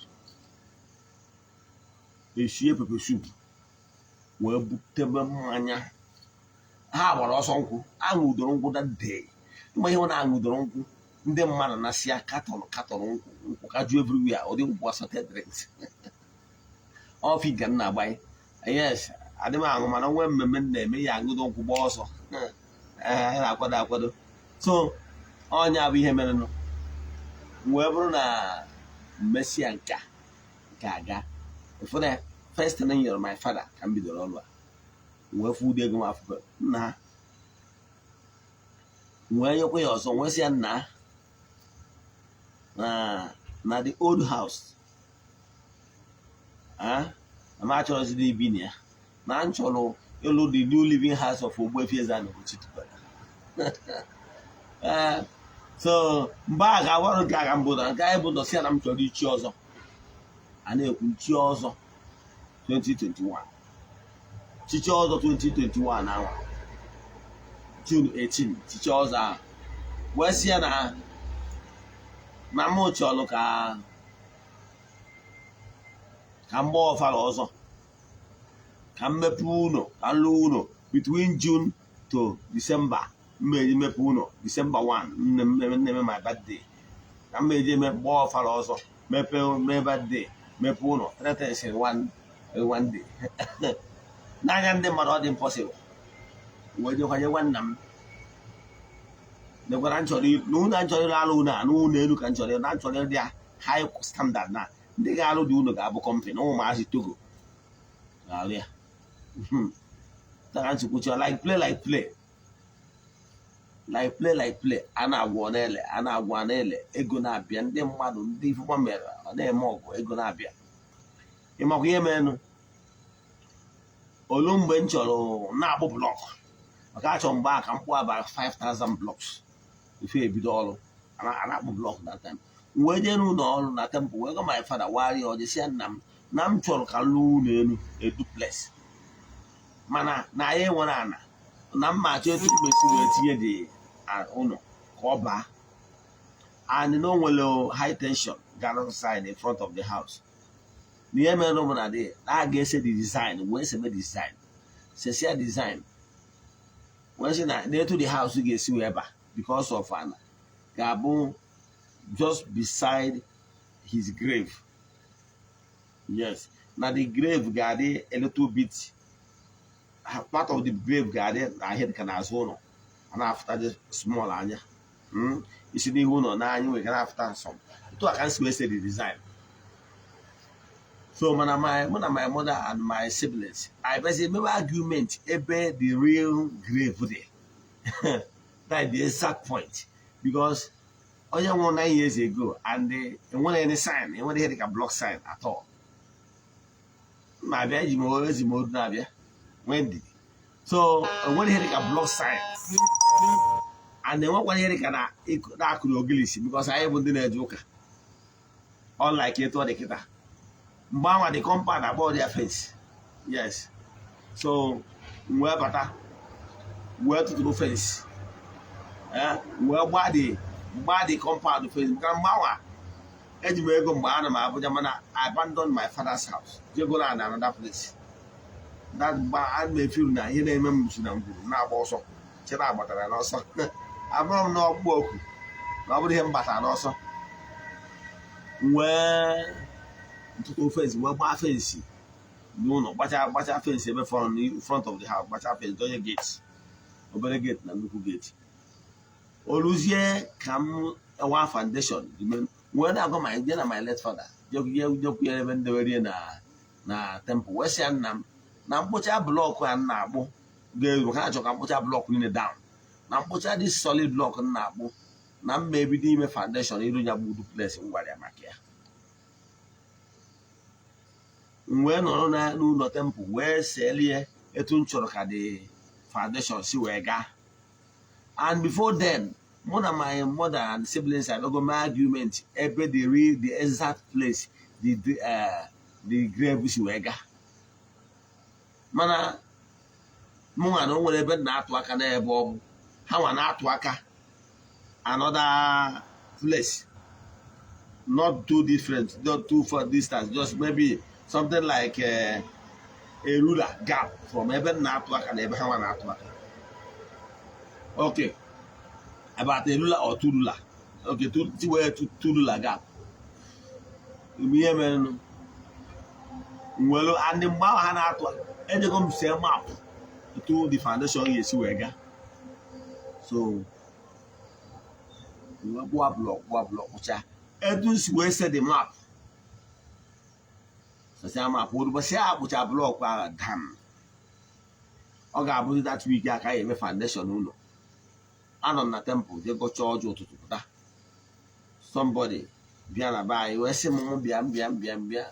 Speaker 2: esie pepper soup wee butebe mmanya. Ha gbara ọsọ nkwụ, aṅụdoro nkwụ that day. Ịma ihe ọ na-aṅụdoro nkwụ, ndị mmadụ na-asịa carton carton nkwụ, nkwụ ka ju everywhere, ụdị nkwụ, assorted drinks. Ọfị ka m na-agbanye. Yes, adị m aṅụ, mana nwe mmemme m na-eme ya, aṅụdo nkwụ gbaa ọsọ. Ee, anyị na-akwado akwado. So ọnya bụ ihe merenụ wee bụrụ na mmesịa nke a nke aga ụfọdụ. First thing m nyere my father ka m bidoro ọrụ a wee fụ ụdị ego m afụbe nna, wee nyekwa ya ọzọ, wee sị ya, "Nna, na the old house ah, na m achọrọzi ibi na ya, na m chọrọ ịlụ the new living house of Ogbuefi Eze-Ana Ugochi tubelu." Ee, so mgbe a ga-awarụ nke agha mbụ na nke anyị bụ nọsi ya na m chọrọ ichi ọzọ, a na-ekwu chi ọzọ 2021, chichi ọzọ 2021 ahụ, June 18, chichi ọzọ ahụ, wee sị ya na m chọrọ ka m gbaa ọfala ọzọ, ka m mepee ụlọ, ka m lụọ ụlọ between June to December. Mmeji mepe ụlọ December 1, nne my birthday, ka m meji eme gbaa ọfala ọzọ, mepee, mee birthday, mepee ụlọ, three things in one day. N'anya ndị mmadụ ọ dị impossible. Wee jekwanye gwa nna m, nekwara nchọrọ na ụlọ nchọrọ ịrụ, alụ ụlọ a n'ụlọ elu ka nchọrọ na nchọrọ ịdị high standard, na ndị ga-alụ dị ụlọ ga-abụ company ụmụazị Togo ga-alụ ya. Taka nchukwuchi, like play, like play, like play, like play, a na-agwọ na-ele, a na-agwọ na-ele, ego na-abịa. Ndị mmadụ, ndị ifụkwa mere ọ na-eme ọgụ, ego na-abịa. Ịmakwa ihe merenụ olu mgbe m chọrọ na-akpụ block, maka achọ mgbe a ka m kpụọ about 5000 blocks ife ebido ọrụ. A na-akpụ block that time. M wee jee n'ụlọ ọrụ na temple, wee gwa my father, warịa ọjị, sị ya, "Nna m, na m chọrọ ka m lụọ ụlọ elu, a duplex, mana na anyị nwere ana, na mma achọ etu m esi wee tinye dị ụlọ ka ọ baa, and na o nwere high tension gara sign in front of the house, na ihe mere bụ na dị na a ga-ese the design." Wee sebe design, sesia design, wee sị na n'etu the house ga-esi wee ba because of ana ga-abụ just beside his grave. Yes, na the grave ga-adị a little bit, part of the grave ga-adị na ahịa ka n'azụ ụlọ, a na-afụta dị small anya. Isi n'ihu ụlọ n'anya nwere ka na-afụta some. Otu a ka m si wee se the design. So mana my, mụ na my mother and my siblings, I bịazi mebe argument ebe the real grave dị, that is the exact point, because onye nwụrụ 9 years ago and enwere any sign, enwere ihe dịka block sign at all. Na-abịa eji m ezi m odu na-abịa nwee ndidi. So enwere ihe dịka block sign and enwekwara ihe dịka na na-akụrụ ogilisi, because anyị bụ ndị na-eje ụka, unlike etu ọ dị kịta. Mgbe anwa dị compound agba ya fence. Yes, so m wee bata wee tụtụrụ fence, wee gbaa dị compound fence, maka mgbe anwa eji m ego mgbe ana m Abuja, mana I abandon my father's house, jego na another place. That mgbe a na-efiru na ihe na-eme m si na ngwuru na-agba ọsọ chere agbatara n'ọsọ, abụrụ m n'ọkpụkpọ oku na ọ bụrụ ihe m batara n'ọsọ. Wee ntụtụ fence, wee gbaa fence n'ụlọ, gbacha gbacha fence ebe front of the house, gbacha fence, donye gate, obere gate na nnukwu gate. Oluzie ka m nwa foundation wee na-agwa ma je na my late father, jekwu ya ebe ndewerie na temple, wee sị ya, "Nna m, na mkpụcha block a m na-akpụ ga-eru ka na-achọ ka mkpụcha block niile down, na mkpụcha dị solid block m na-akpụ, na mma ebido ime foundation iru ya bụ duplex m gwara ya maka ya." M wee nọrọ n'ụlọ temple wee selie etu m chọrọ ka the foundation si wee gaa. And before then, mụ na my mother and siblings abịago mee argument ebe the real, the exact place the grave si wee gaa. Mana mụ nwa na o nwere ebe m na-atụ aka n'ebe ọ bụ, ha nwa na-atụ aka another place, not too different, not too far distance, just maybe something like a ruler gap from ebe m na-atụ aka na ebe ha nwa na-atụ aka. Okay, about a ruler or two ruler, okay, two ruler gap. Ihe mere nwere, and mgbe ahụ ha na-atụ, ejego m see map etu the foundation ga-esi wee gaa. So wee gbụọ block, gbụọ block, kpụcha etu m si wee se the map, sesịa map. Ụbọchị a kpụcha block ahụ dam, ọ ga-abụzi that week aka ya eme foundation ụlọ. Anọ m na temple jee gọchaa ọjọọ ụtụtụ, pụta, somebody bịa na be anyị wee sị m, m bịa, m bịa, m bịa, m bịa.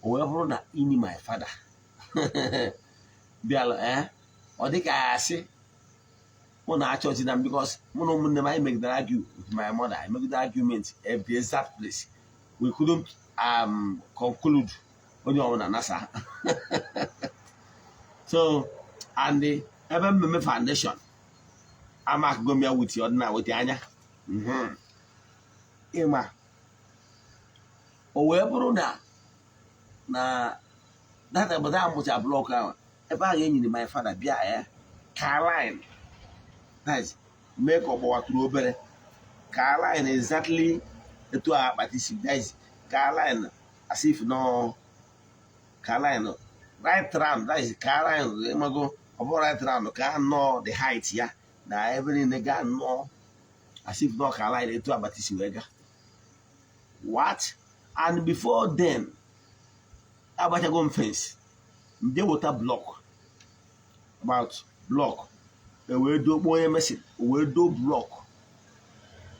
Speaker 2: O wee bụrụ na ini my father bịara. Ee, ọ dị ka ya asị mụ na achọchi na, because mụ na ụmụnne m, anyị megidere argue with my mother, anyị megidere argument at the exact place. We couldn't conclude, onye ọbụla nasa. So and ebe mmemme foundation amakgo m ya with ọdịna wete anya. Ịma o wee bụrụ na data obodo ahụ mụcha block ahụ, ebe ahụ enyiri my father bịa ya ka line, that is, mee ka ọ gbawatụrụ obere ka line exactly etu a akpati si, that is, ka line as if no ka line right round, that is, ka line, ịmago, ọ bụrụ right round ka nọ the height ya na ebe niile gaa nnọọ as if nọ ka line etu akpati si wee gaa. What? And before then, agbachago m fence, nje weta block, about block, e wee do kpọọ onye mason, o wee do block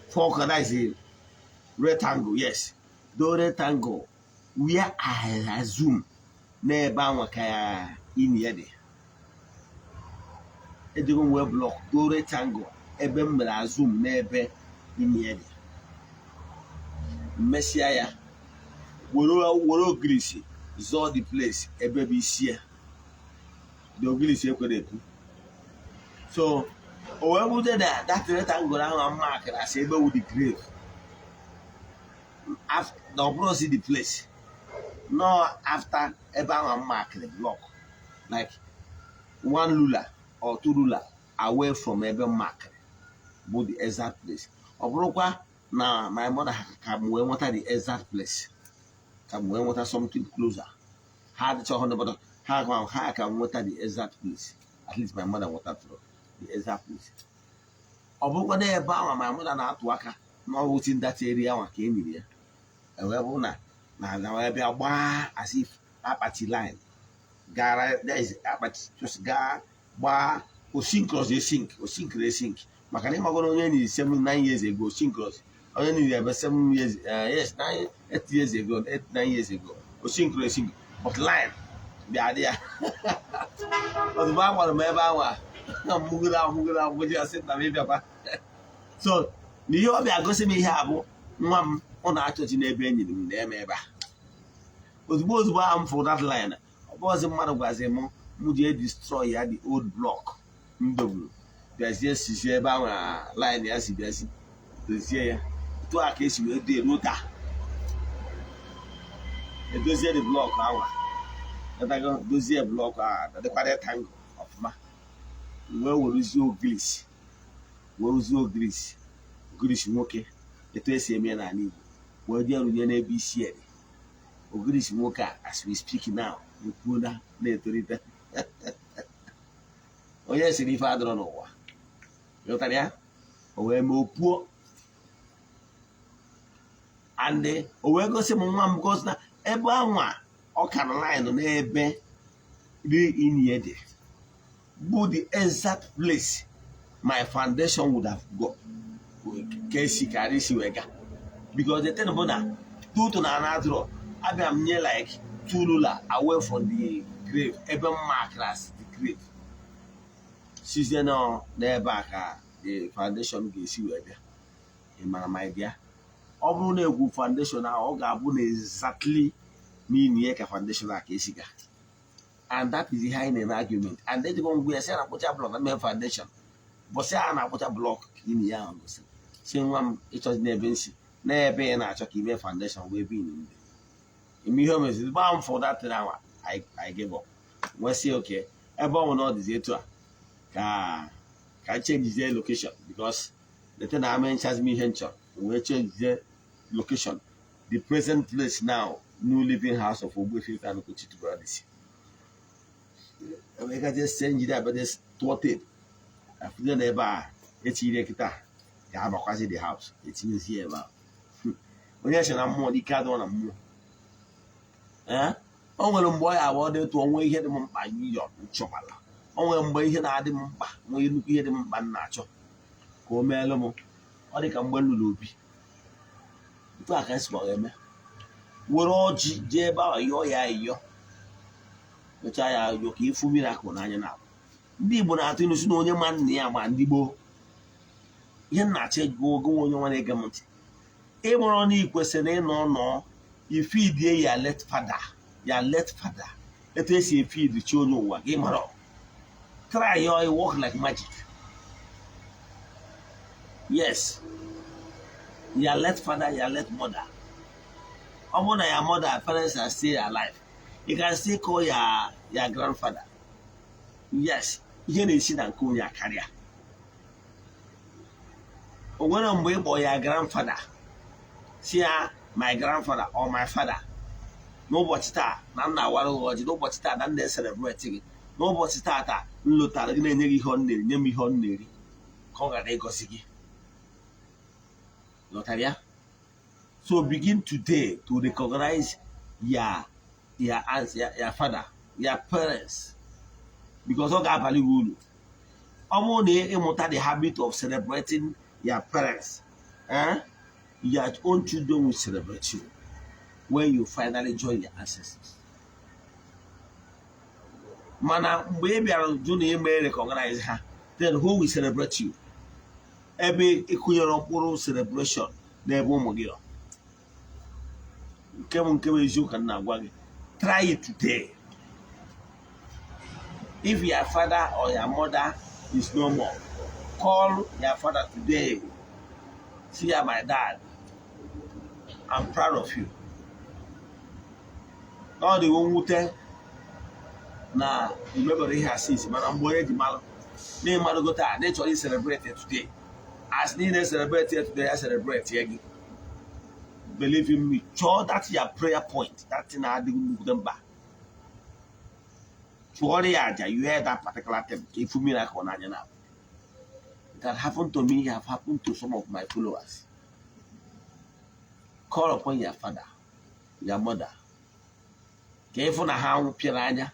Speaker 2: four, that is a rectangle, yes, do rectangle where I assume n'ebe anwa ka ya ini ya dị. Ejego m wee block do rectangle ebe m mere assume n'ebe ini ya dị. Mmesịa ya, were ogirisi zọọ the place ebe bụ isi ya. The ogirisi ekwere epu. So o wee bute na that rectangle ahụ marked as ebe wu the grave na ọ bụrụ si the place no after ebe ahụ marked block, like one ruler or two ruler away from ebe marked bụ the exact place. Ọ bụrụkwa na my mother ka m wee nweta the exact place, ka m wee nweta something closer, ha adịcha ọhụrụ, but ha ka m nweta the exact place. At least my mother nwetatụrụ the exact place. Ọ bụrụkwa na ebe ahụ my mother na-atụ aka na ọwụchi that area ahụ ka e nyere ya, ewee bụ na wee bịa gbaa as if akpati line gara, that is, akpati just gaa gbaa osinkros esink osinkiri esink, maka na ịmagoro onye nyiri 7, 9 years ago, osinkros onye nyiri ebe 7 years, yes, 9, 8 years ago, 8, 9 years ago, osinkiri esink, but line bịa dị ya. Ozugbo a gwara m ebe ahụ a mụgide ahụgide ahụgide ya, sị na m ịbịakwa. So na ihe ọ bịa gosi m ihe a bụ, "Nwa m, ọ na-achọchi n'ebe enyiri m na-eme ebe a." Ozugbo ozugbo ahụ m fụrụ that line, ọ bụ ọzọ mmadụ gwazi m, m ji destroy ya, the old block m doburu, bịazie sizie ebe ahụ na line ya si bịazi dozie ya. Etu a ka esi wee dị ruo taa, edozie the block ahụ, etago dozie block ahụ, dịkwa rectangle ọfụma. Wee werezie ogirisi, werezie ogirisi, ogirisi nwoke, etu esi eme ya n'ala Igbo. Wee jee runye n'ebe isi ya dị. Ogirisi nwoke a, as we speak now, ekwuola na-etolite. Onye siri ife adọrọ n'ụwa, ghọtara ya? O wee mee opuo and o wee gosi m nwa m, gosi na ebe anwa ọ kara line n'ebe dị inye dị bụ the exact place my foundation would have go ka esi karị isi wee gaa, because the thing bụ na due to na anadro abịa m nye like two ruler away from the grave, ebe m marked as the grave, sizie nọ n'ebe a ka the foundation ga-esi wee bịa. Ị mara, my dear, ọ bụrụ na egwu foundation ahụ, ọ ga-abụ na exactly n'ini ya ka foundation a ka esi ga. And that is ihe anyị na-eme argument, and ejikọ ngwa ya sị na akpụcha block na mee foundation. Bọsị a na-akpụcha block ka ini ya ahụ gosiri si nwa m ịchọzi n'ebe nsi n'ebe ị na-achọ ka ime foundation wee ebe ini ndị ime ihe o meziri gbaa m. For that thing ahụ, I gave up, wee sị okay, ebe ọ bụ na ọ dịzi etu a, ka changezie location, because the thing na nchazi m ihe m chọrọ, wee changezie location, the present place now, new living house of Ogbuefi Ifeanyi Ugochi tubelu. Emeka just change that, but just tụọ tape afụzie na ebe a etinyere kịta ga-abakwazi the house, etinyezie ebe a. Onye sị na mmụọ n'ike adịrọ na mmụọ. Ee, o nwere mgbe ọ ya abụọ dị tụọ nwee ihe dị m mkpa yọ nchọbala. O nwere mgbe ihe na-adị m mkpa, nwee nnukwu ihe dị m mkpa m na-achọ ka o meelụ m. Ọ dị ka mgbe m lụrụ obi, otu a ka esi eme, were ọjị jee ebe ahụ yọọ ya ayọ, mechaa ya ayọ ka ịfụ miracle n'anya. Na ndị Igbo na-atụ ilu si na onye ma nna ya ma ndị gboo. Ihe m na-achọ ịgụ ogo, onye nwa na-ege m ntị, ịmụrụ na ị kwesịrị ịnọ nọ ifidie ya late father, ya late father, etu esi efid chi onye ụwa gị mara. Try your work like magic. Yes, your late father, your late mother. Ọ bụrụ na your mother, parents are still alive, you can still call your grandfather. Yes, ihe na-esi na nke onye akarịa. O nwere mgbe ị kpọ ya grandfather, si ya, "My grandfather or my father, n'ụbọchị taa na nna awara gị ọjị, n'ụbọchị taa na nna celebrate gị, n'ụbọchị taa taa m lụtara gị, na-enye gị ihe ọ na-eri, nye m ihe ọ na-eri," ka ọ ghara ịgọzi gị. Ghọtara ya? So begin today to recognize your aunts, your father, your parents, because ọ ga-abalị gị uru. Ọ bụrụ na ịmụta the habit of celebrating your parents, eh? Your own children will celebrate you when you finally join your ancestors. Mana mgbe ị bịara jụ na ime recognize ha, then who will celebrate you? Ebe ịkụnyere mkpụrụ celebration n'ebe ụmụ gị nọ. Nke m eziokwu ka m na-agwa gị, try it today. If your father or your mother is no more, call your father today. See ya, "My dad, I'm proud of you." Ọ dị mwute na imebere ihe asis, mana mgbe onye ji malụ na ịmalụgo taa na ịchọrọ i celebrate today, as niile celebrate today, ya celebrate ya gị. Believe in me, chọọ that your prayer point, that thing na-adịghị nnukwu mkpa, chụọrọ ya aja. You hear that particular thing ka ifu miracle n'anya. Na it had happened to me, it have happened to some of my followers. Call upon your father, your mother, ka ịfụ na ha pịara anya.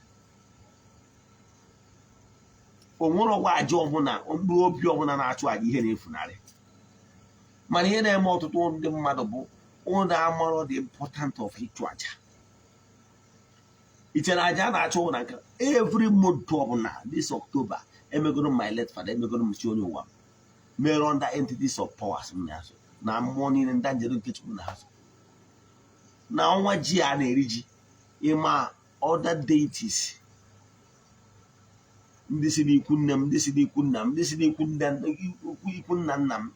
Speaker 2: O nwere ọgwa aja ọbụla, mkpụrụ obi ọbụla na-achụ aja, ihe na-efunarị. Mana ihe na-eme ọtụtụ ndị mmadụ bụ ụnụ amarọ the important of ịchụ aja. Iche na aja a na-achụ na nke every month ọbụla this October, emegoro m my late father, emegoro m chi onye ụwa m, mere under entities of powers m na-azụ na mmụọ niile, ndị njere nke Chukwu na-azụ na ọnwa ji a na-eri ji. Ịma other deities, ndị si n'ikwu nne m, ndị si n'ikwu nna m, ndị si n'ikwu ikwu nna nna m,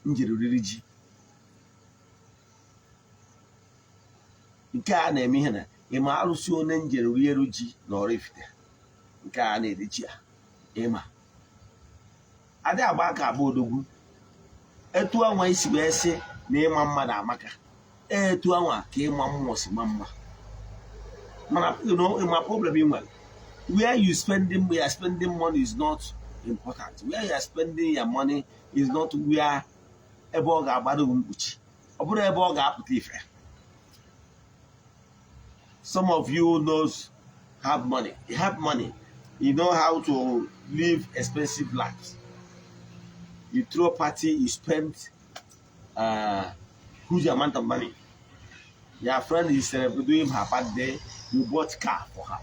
Speaker 2: m jiri riri ji nke a na-eme ihe na ịma arụsị onye m jere rieru ji na Oraifite nke a na-eri ji a. Ịma adị agba aka agba odogwu etu anwa isi wee sị na ịma mmadụ amaka. Etu anwa ka ịma mmụọ si ma mma. Mana ma problem ị nwere, where you spending, you are spending money is not important. Where you are spending your money is not where ebe ọ ga-agbado gị mkpuchi, ọ bụrụ ebe ọ ga-apụta ife. Some of you knows have money. You have money, you know how to live expensive lives. You throw party, you spend huge amount of money. Your friend is doing her birthday, you bought car for her.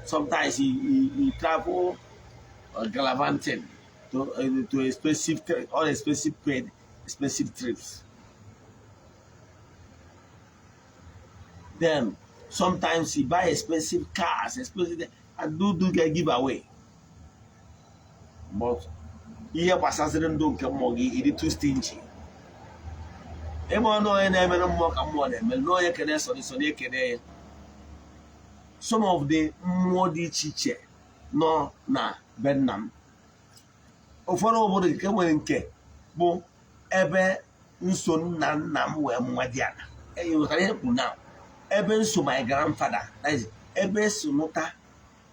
Speaker 2: Sometimes he travel gallivanting to expensive, all expensive paid expensive trips. Then sometimes he buy expensive cars, expensive, and do get giveaway. But ihe gbasaziri ndụ nke mmụọ gị, ịdị too stingy. Ebe ọnụ onye na-emere mmụọ ka mmụọ na-emere na onye kene sọrọ sọrọ ekene ya. Some of the mmụọ dị iche iche nọ na be nna m, ụfọdụ obodo nke nwere nke bụ ebe nso nna nna m wee nwa dị ala. Ịghọtara ihe kwuru na ebe nso my grandfather, that is, ebe si nụta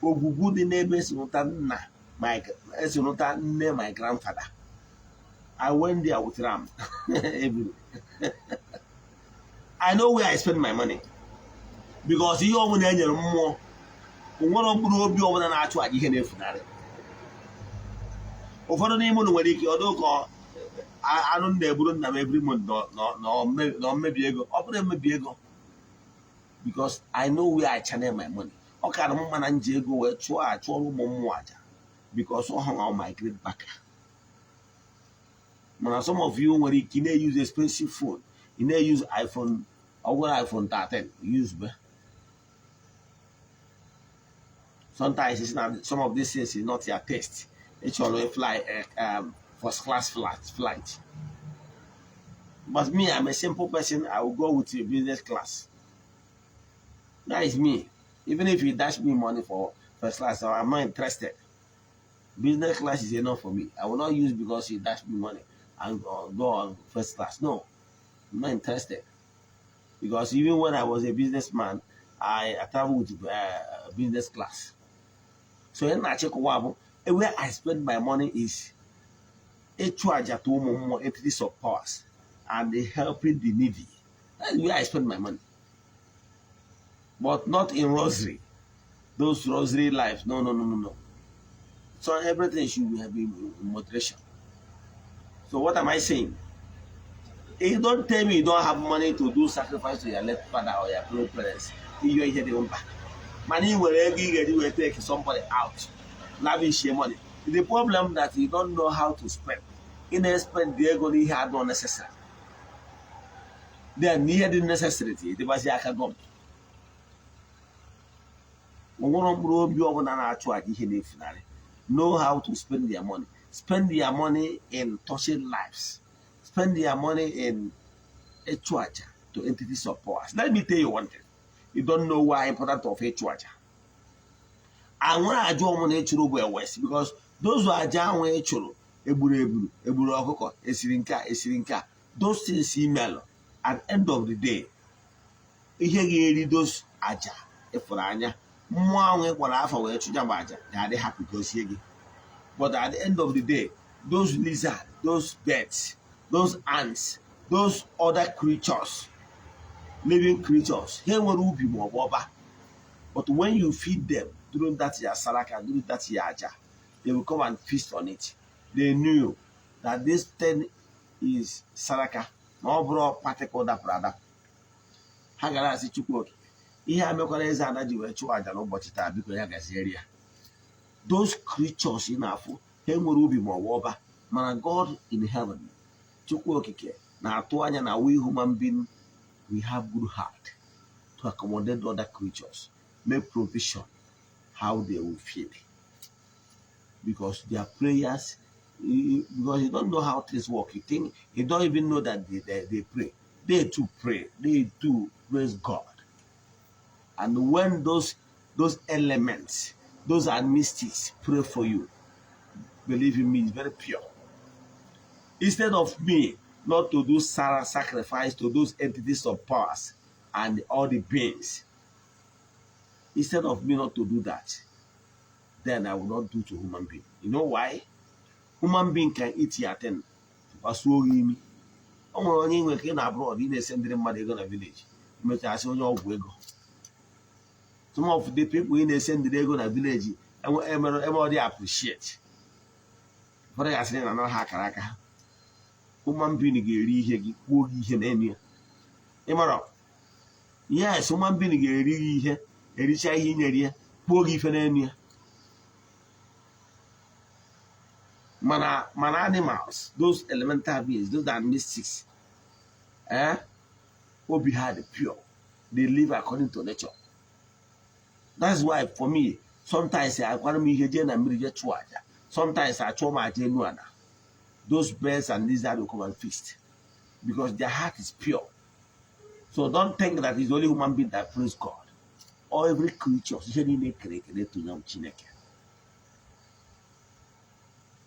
Speaker 2: ogwugwu dị n'ebe si nụta nna my, esi nụta nne my grandfather. I went there with ram every day. I know where I spend my money, because ihe ọbụla e nyere mmụọ, onwere mkpụrụ obi ọbụla na-achụ aja ihe na-efunarị. Ụfọdụ n'ime unu nwere ike ọdụ ka anụ m na-egburu nna m every month na mmebi ego. Ọ bụrụ emebi ego, because I know where I channel my money. Ọ kara m mma na nji ego wee chụọ achụọrọ ụmụ mmụọ aja, because ọ hụ my great backer. Mana some of you nwere ike ị na-use expensive phone, ị na-use iPhone, ọ gwara iPhone 13 use be. Sometimes it's not, some of these things is not your taste. Ị chọrọ fly first class flight. But me, I'm a simple person. I will go with your business class. That is me. Even if you dash me money for first class, I'm not interested. Business class is enough for me. I will not use because you dash me money and go on first class. No, I'm not interested. Because even when I was a businessman, I traveled with business class. So in na-achịkwa, where I spend my money is ịchụ aja to ụmụ mmụọ, entities of powers, and helping the needy. That's where I spend my money. But not in rosary. Those rosary lives. No, no, no, no, no. So everything should be in moderation. So what am I saying? You don't tell me you don't have money to do sacrifice to your late father or your grandparents. Iyo ihe dị mkpa. Mana ị nwere ego ị ga-eji wee take somebody out. Lavish your money. The problem that you don't know how to spend. Ị na-spend the ego n'ihe adọ necessary. Then n'ihe dị necessary dịbazi aka gọm. Onwere mkpụrụ obi ọbụla na-achụ aja ihe na-efunarị. Know how to spend their money. Spend their money in touching lives. Spend their money in ịchụ aja to entities of powers. Let me tell you one thing. You don't know why important of ịchụ aja. Anwere aja ọmụna ịchụrụ bụ ewes, because those aja ahụ ị chụrụ, egburu egburu egburu ọkụkọ, esiri nke a, esiri nke a, those things email, at end of the day, ihe ga-eri those aja ịfụrụ anya, mmụọ ahụ ị kwara afọ wee chụja bụ aja ga-adị happy gozie gị. But at the end of the day, those lizard, those birds, those ants, those other creatures, living creatures, ha nwere ubi ma ọ bụ ọba. But when you feed them during that your saraka, during that your aja, they will come and feast on it. They knew that this thing is saraka, na ọ bụrụ particle dapụrụ adapụ. Ha gara asị Chukwu Okike, ihe a mekwara eze ada ji wee chụọ aja n'ụbọchị taa, biko ya gaziere ya. Those creatures ị na-afụ, ha nwere ubi ma ọ bụ ọba, mana God in heaven, Chukwu Okike na-atụ anya na we human being, we have good heart to accommodate other creatures, make provision how they will feel, because their prayers, because you don't know how things work. You think you don't even know that they pray. They too pray. They too praise God. And when those elements, those are mystics, pray for you, believe in me, it's very pure. Instead of me not to do sacrifice to those entities of powers and all the beings, instead of me not to do that, then I will not do to human being. You know why? Human being can eat your thing. Gbasuo gị imi. O nwere onye nwere ka ị na abroad, ị na-ese ndị mmadụ ego na village, emechasị onye ọgwụ ego. Some of the people ị na-ese ndị ego na village eme ọ dị appreciate. Ụfọdụ ga-asị na anara ha akara aka ha. Human being ga-eri ihe gị, kwuo gị ihe n'elu ya. Ị mara? Yes, human being ga-eri gị ihe, ericha ihe i nyere ya, kwuo gị ife n'elu ya. Mana animals, those elemental beings, those are mystics, obi ha dị pure. They live according to nature. That's why for me, sometimes akwara m ihe jee na mmiri jee chụọ aja. Sometimes achụọ m aja enu ala. Those birds and lizards will come and feast because their heart is pure. So don't think that it's only human being that praise God. All every creature, ihe niile kere ekele tụnya Chineke.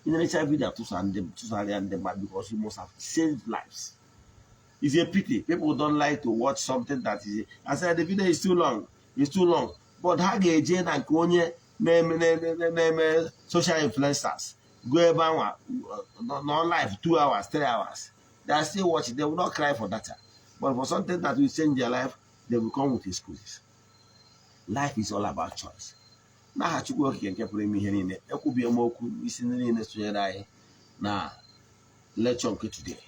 Speaker 2: Ị na-erecha video tụsara ya ndị mmadụ because you must have saved lives. It's a pity people don't like to watch something that is, I said the video is too long. It's too long. But ha ga-eje na nke onye na-eme social influencers, go ebe anwa nọ live 2 hours, 3 hours. They are still watching. They will not cry for data. But for something that will change their life, they will come with excuses. Life is all about choice. N'aha Chukwu Okike nke pụrụ ime ihe niile, ekwubie m okwu isi ndị niile sonyere anyị na lecture nke today.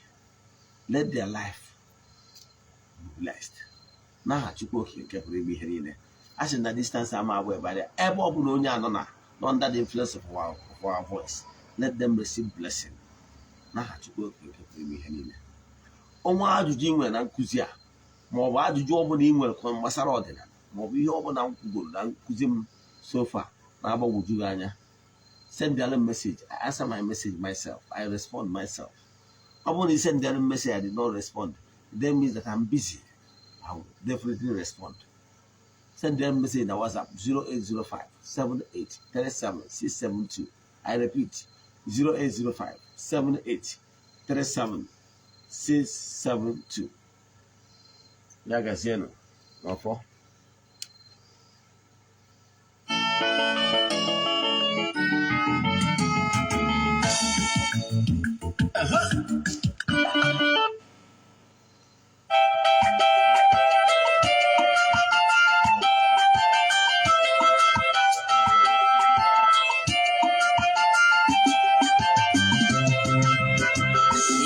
Speaker 2: Let their life be blessed. N'aha Chukwu Okike nke pụrụ ime ihe niile, a sị na distance ama abụ ebe ebe ọ bụla onye anọ na under the influence of our voice, let them receive blessing. N'aha Chukwu Okike nke pụrụ ime ihe niile, ọnwa ajụjụ ị nwere na nkụzi a, ma ọ bụ ajụjụ ọbụla ị nwere gbasara ọdịnala, ma ọ bụ ihe ọbụla m kwugoro na nkụzi m so far na-agbagwoju gị anya, send them message. I answer my message myself. I respond myself. Ọ bụrụ na ị send them message, I did not respond, then means that I'm busy. I will definitely respond. Send them message na WhatsApp 0805 78 37 672. I repeat, 0805 78 37 672. Ya gazienụ n'ọfọ.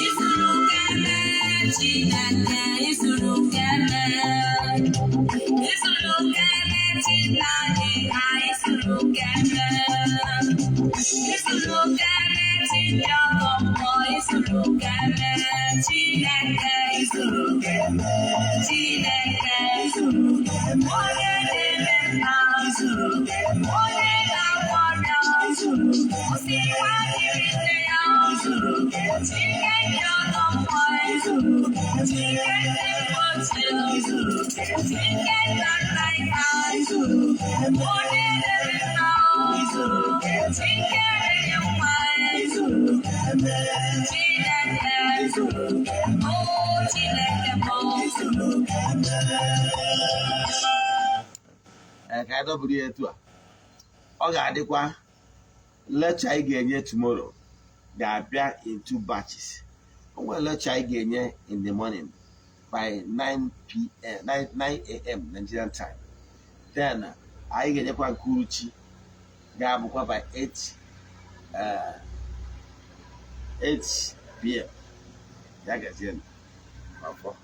Speaker 1: Izuru keme, Chineke, izuru keme. Izuru keme, Chineke, ha izuru keme. Izuru keme, Chineke, izuru keme. Chineke, izuru keme. Chineke, izuru keme. Onye na-eme mma, izuru keme. Onye na-agwọ ọrịa, izuru keme. Osi nwa dịrị nne ya, izuru keme. Chineke ọnọ mmụọ, izuru keme. Chineke mgbochi, izuru keme. Chineke nna nna ya, izuru keme. Onye na-eme mma, izuru keme. Chineke na-enye nwa, izuru keme. Chineke, izuru keme. O Chineke m, izuru keme.
Speaker 2: Ee, ka anyị dọburu ya etu a, ọ ga-adịkwa. Lecture anyị ga-enye tomorrow ga-abịa in two batches. O nwere lecture anyị ga-enye in the morning by 9 p.m., 9 a.m. Nigerian time. Then anyị ga-enyekwa nke uruchi, ga-abụkwa by 8 p.m. Ya gazie afọ.